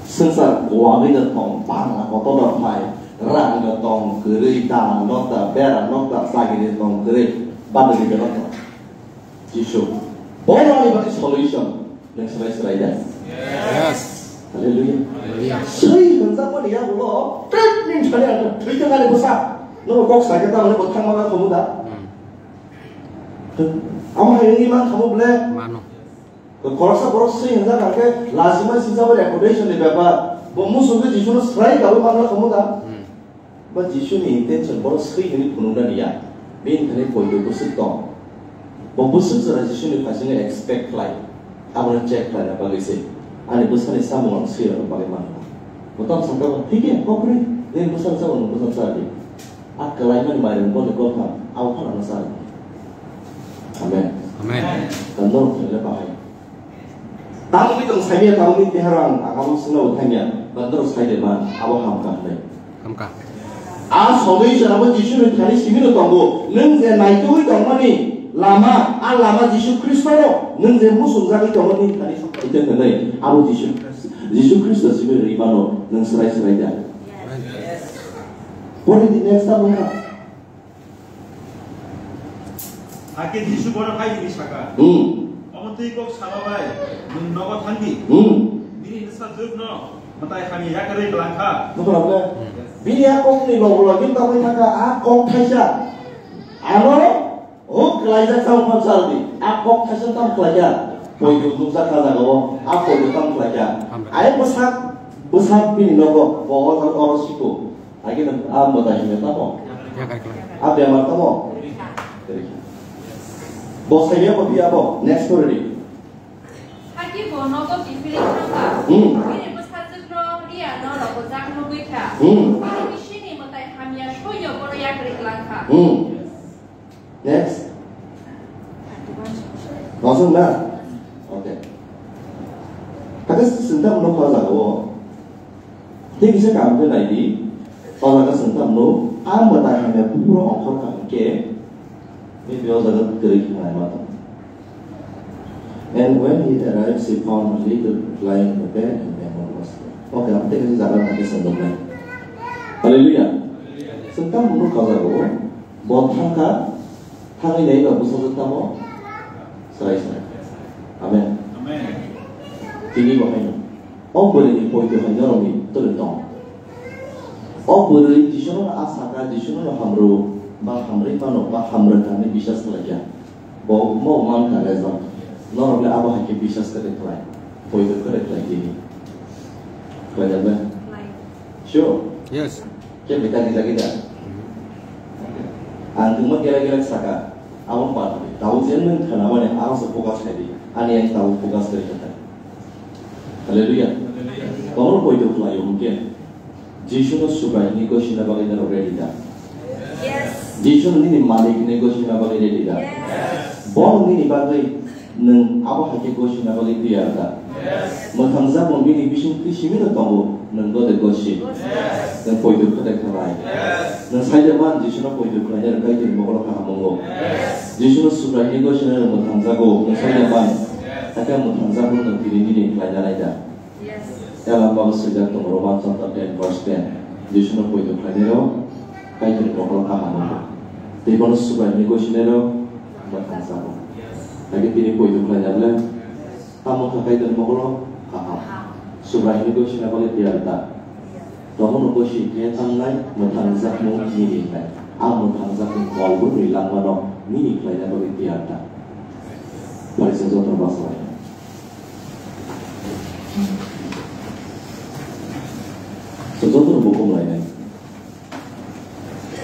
Swngchar kwagwi no tong, bangla kotor no phai, rang no tong kwrwi, dalan nokta, bera nokta, chagiri tong kwrwi, bada di bera tong. Jisu. Bono ani bagwi solution. Nwng swrai swrai da? Yes. Hallelujah. Hallelujah. Swi hwnjakmani yagulo treatment thani ang thwi thangani bwsa. Nwng kok sai khe tamoni bo thangma khamu da? Hmm. Amo hai wngwi man khamu ble? Mano. Khoroksa borok swi hwnjak hwnkhe lachimani swijak reputation ni bepar. Bo muchungwi Jisuno swrai kabwi man khamu da? Hmm. Ba Jisuni intention bono swi hwnwi phunuknani ya. Bini thani poito bwswk tong. Bo bwswk jora Jisuni phaisingno expect khlai. Abono check khlaina bagwi se. Ani bwsani samung ang swi rwna bagwi mano. Bo tamo sakha ba, "Thik ya, kok kwrwi. Nini bwsani samung nwng bwsano cha di." A kwlaimani mairung boni kotham, abo phano ano cha di. Amen. Amen. Tamo norok thani le bahai. Tamo wngwi tong saimanya, tamo wngwi tihar ang, ang abo swngna bo thangya, ba norok sai de man, abo hamkha hwnwi. Hamkha. A solution abo Jisuni thani simi no tongo, nwng je naitugwi tongmani lama, a lama Jisu Khristo no, nwng je muchungjagwi tongmani thani sokhaitwng hwnwi, abo Jisu, Jisu Khristo simi rwi mano, nwng swrai swrai da. What is the next step? Hakhe Jisu bono hai hwnwi sakha, Hmm. "Omo twi kok sama bai nwng nogo thang di. Hmm. Bini bwsajwkno mwtai hamya yakarwi kwlang kha." Nukho na bwle? Bini a kokni logi logi tongwi thangkha a kok thaisa. Ano o kwlaijak samung phan chardi. A kok thaisa tamo khlaikha? Poito nukjak kha jagao. A poito tamo khlaikha? Hamya. Ai bwsak, bwsak bini nogo bo o thang oro siko. Agi nang a mwtai hamya tamo? Yakar khlai. A bemar tamo? Bo saimanya bo biya bo. Next story. Haki bo nogo kiphilwi thangkha. Hmm. Bini bwsajwkno riya no rwkojak nugwi kha. Hmm. Bini bisingni mwtai hamya soino bono yakarwi kwlang kha. Hmm. Next. Masuk na? Okay. Hakhe chwng tamo nukha o jaga o. Tei kisa kaham khe nai di. O jaga chwng tamo nuk, a mwtai hamya buphuru ongkhor kaham khe. Maybe o jaga kwrwi khe nai ma tong. And when he arrived, she found a little lying in the bed and the demon was there. Okay, ang tei kisa jaga nai khe chwng nuk nai. Hallelujah. Chwng tamo nukha o jaga o. Bo thangkha, thangwi naiba bwsajwk tamo? Swrai swrai. Amen. Amen. Tini bo haino. O bwrwini poito hai norokni twrwi tong. O bwrwi Jisuno a sakha, Jisuno hamrw, ba hamrwi mano, ba hamrwkha hwnwi biswas khlaikha. Bo mo mankha rejak. Norokle abo hai khe biswas kwrwi khlai. Poito kwrwi khlai tini. Khlaijaknai. Sure? Yes. Khe beta ni lagi da. Ang tungma kira kira saka. Abang pa. Tahu je nung thana mane ang se focus khai di. Ani ang tahu focus khai kata. Hallelujah. Kamu koi tu khlai yung ke. Jisu no Subrai ni ko sina bagai na ready da. Yes. Jisu no nini malik ni ko sina bagai ready da. Yes. Bong nini bagai Nwng abo hai khe gosina bagwi tiyar da? Yes. Mwthangjak bo bini bising twi simi no tongo, nwng gode gosi. Yes. Nwng poito khe de khlai. Yes. Nwng sai de man Jisu no poito khlai de rwkha tini mokolo kaham wngo. Yes. Jisu no Subrai ni gosina nwng mwthangjago, nwng sai de man. Yes. Hakhe mwthangjak bo nwng tini nini khlai nanai da? Yes. Ela bago swijak tongo Roman chapter ten verse ten. Jisu no poito khlainai rok Kaitorni mokolo kaham wngo. Tei bono Subrai ni gosinairok mwthangjago. Hakhe tini poito khlaina ble tamo kha Kaitorni mokolo kaham. Subrai ni gosina bagwi tiyar ta. Tomono gosi khe tangnai mwthangjakmung nini wngnai. A mwthangjakmung kolbwrwni langmano nini khlaina bagwi tiyar ta. Pharisai jotono bachalainai. So, jotono bo kumlainai.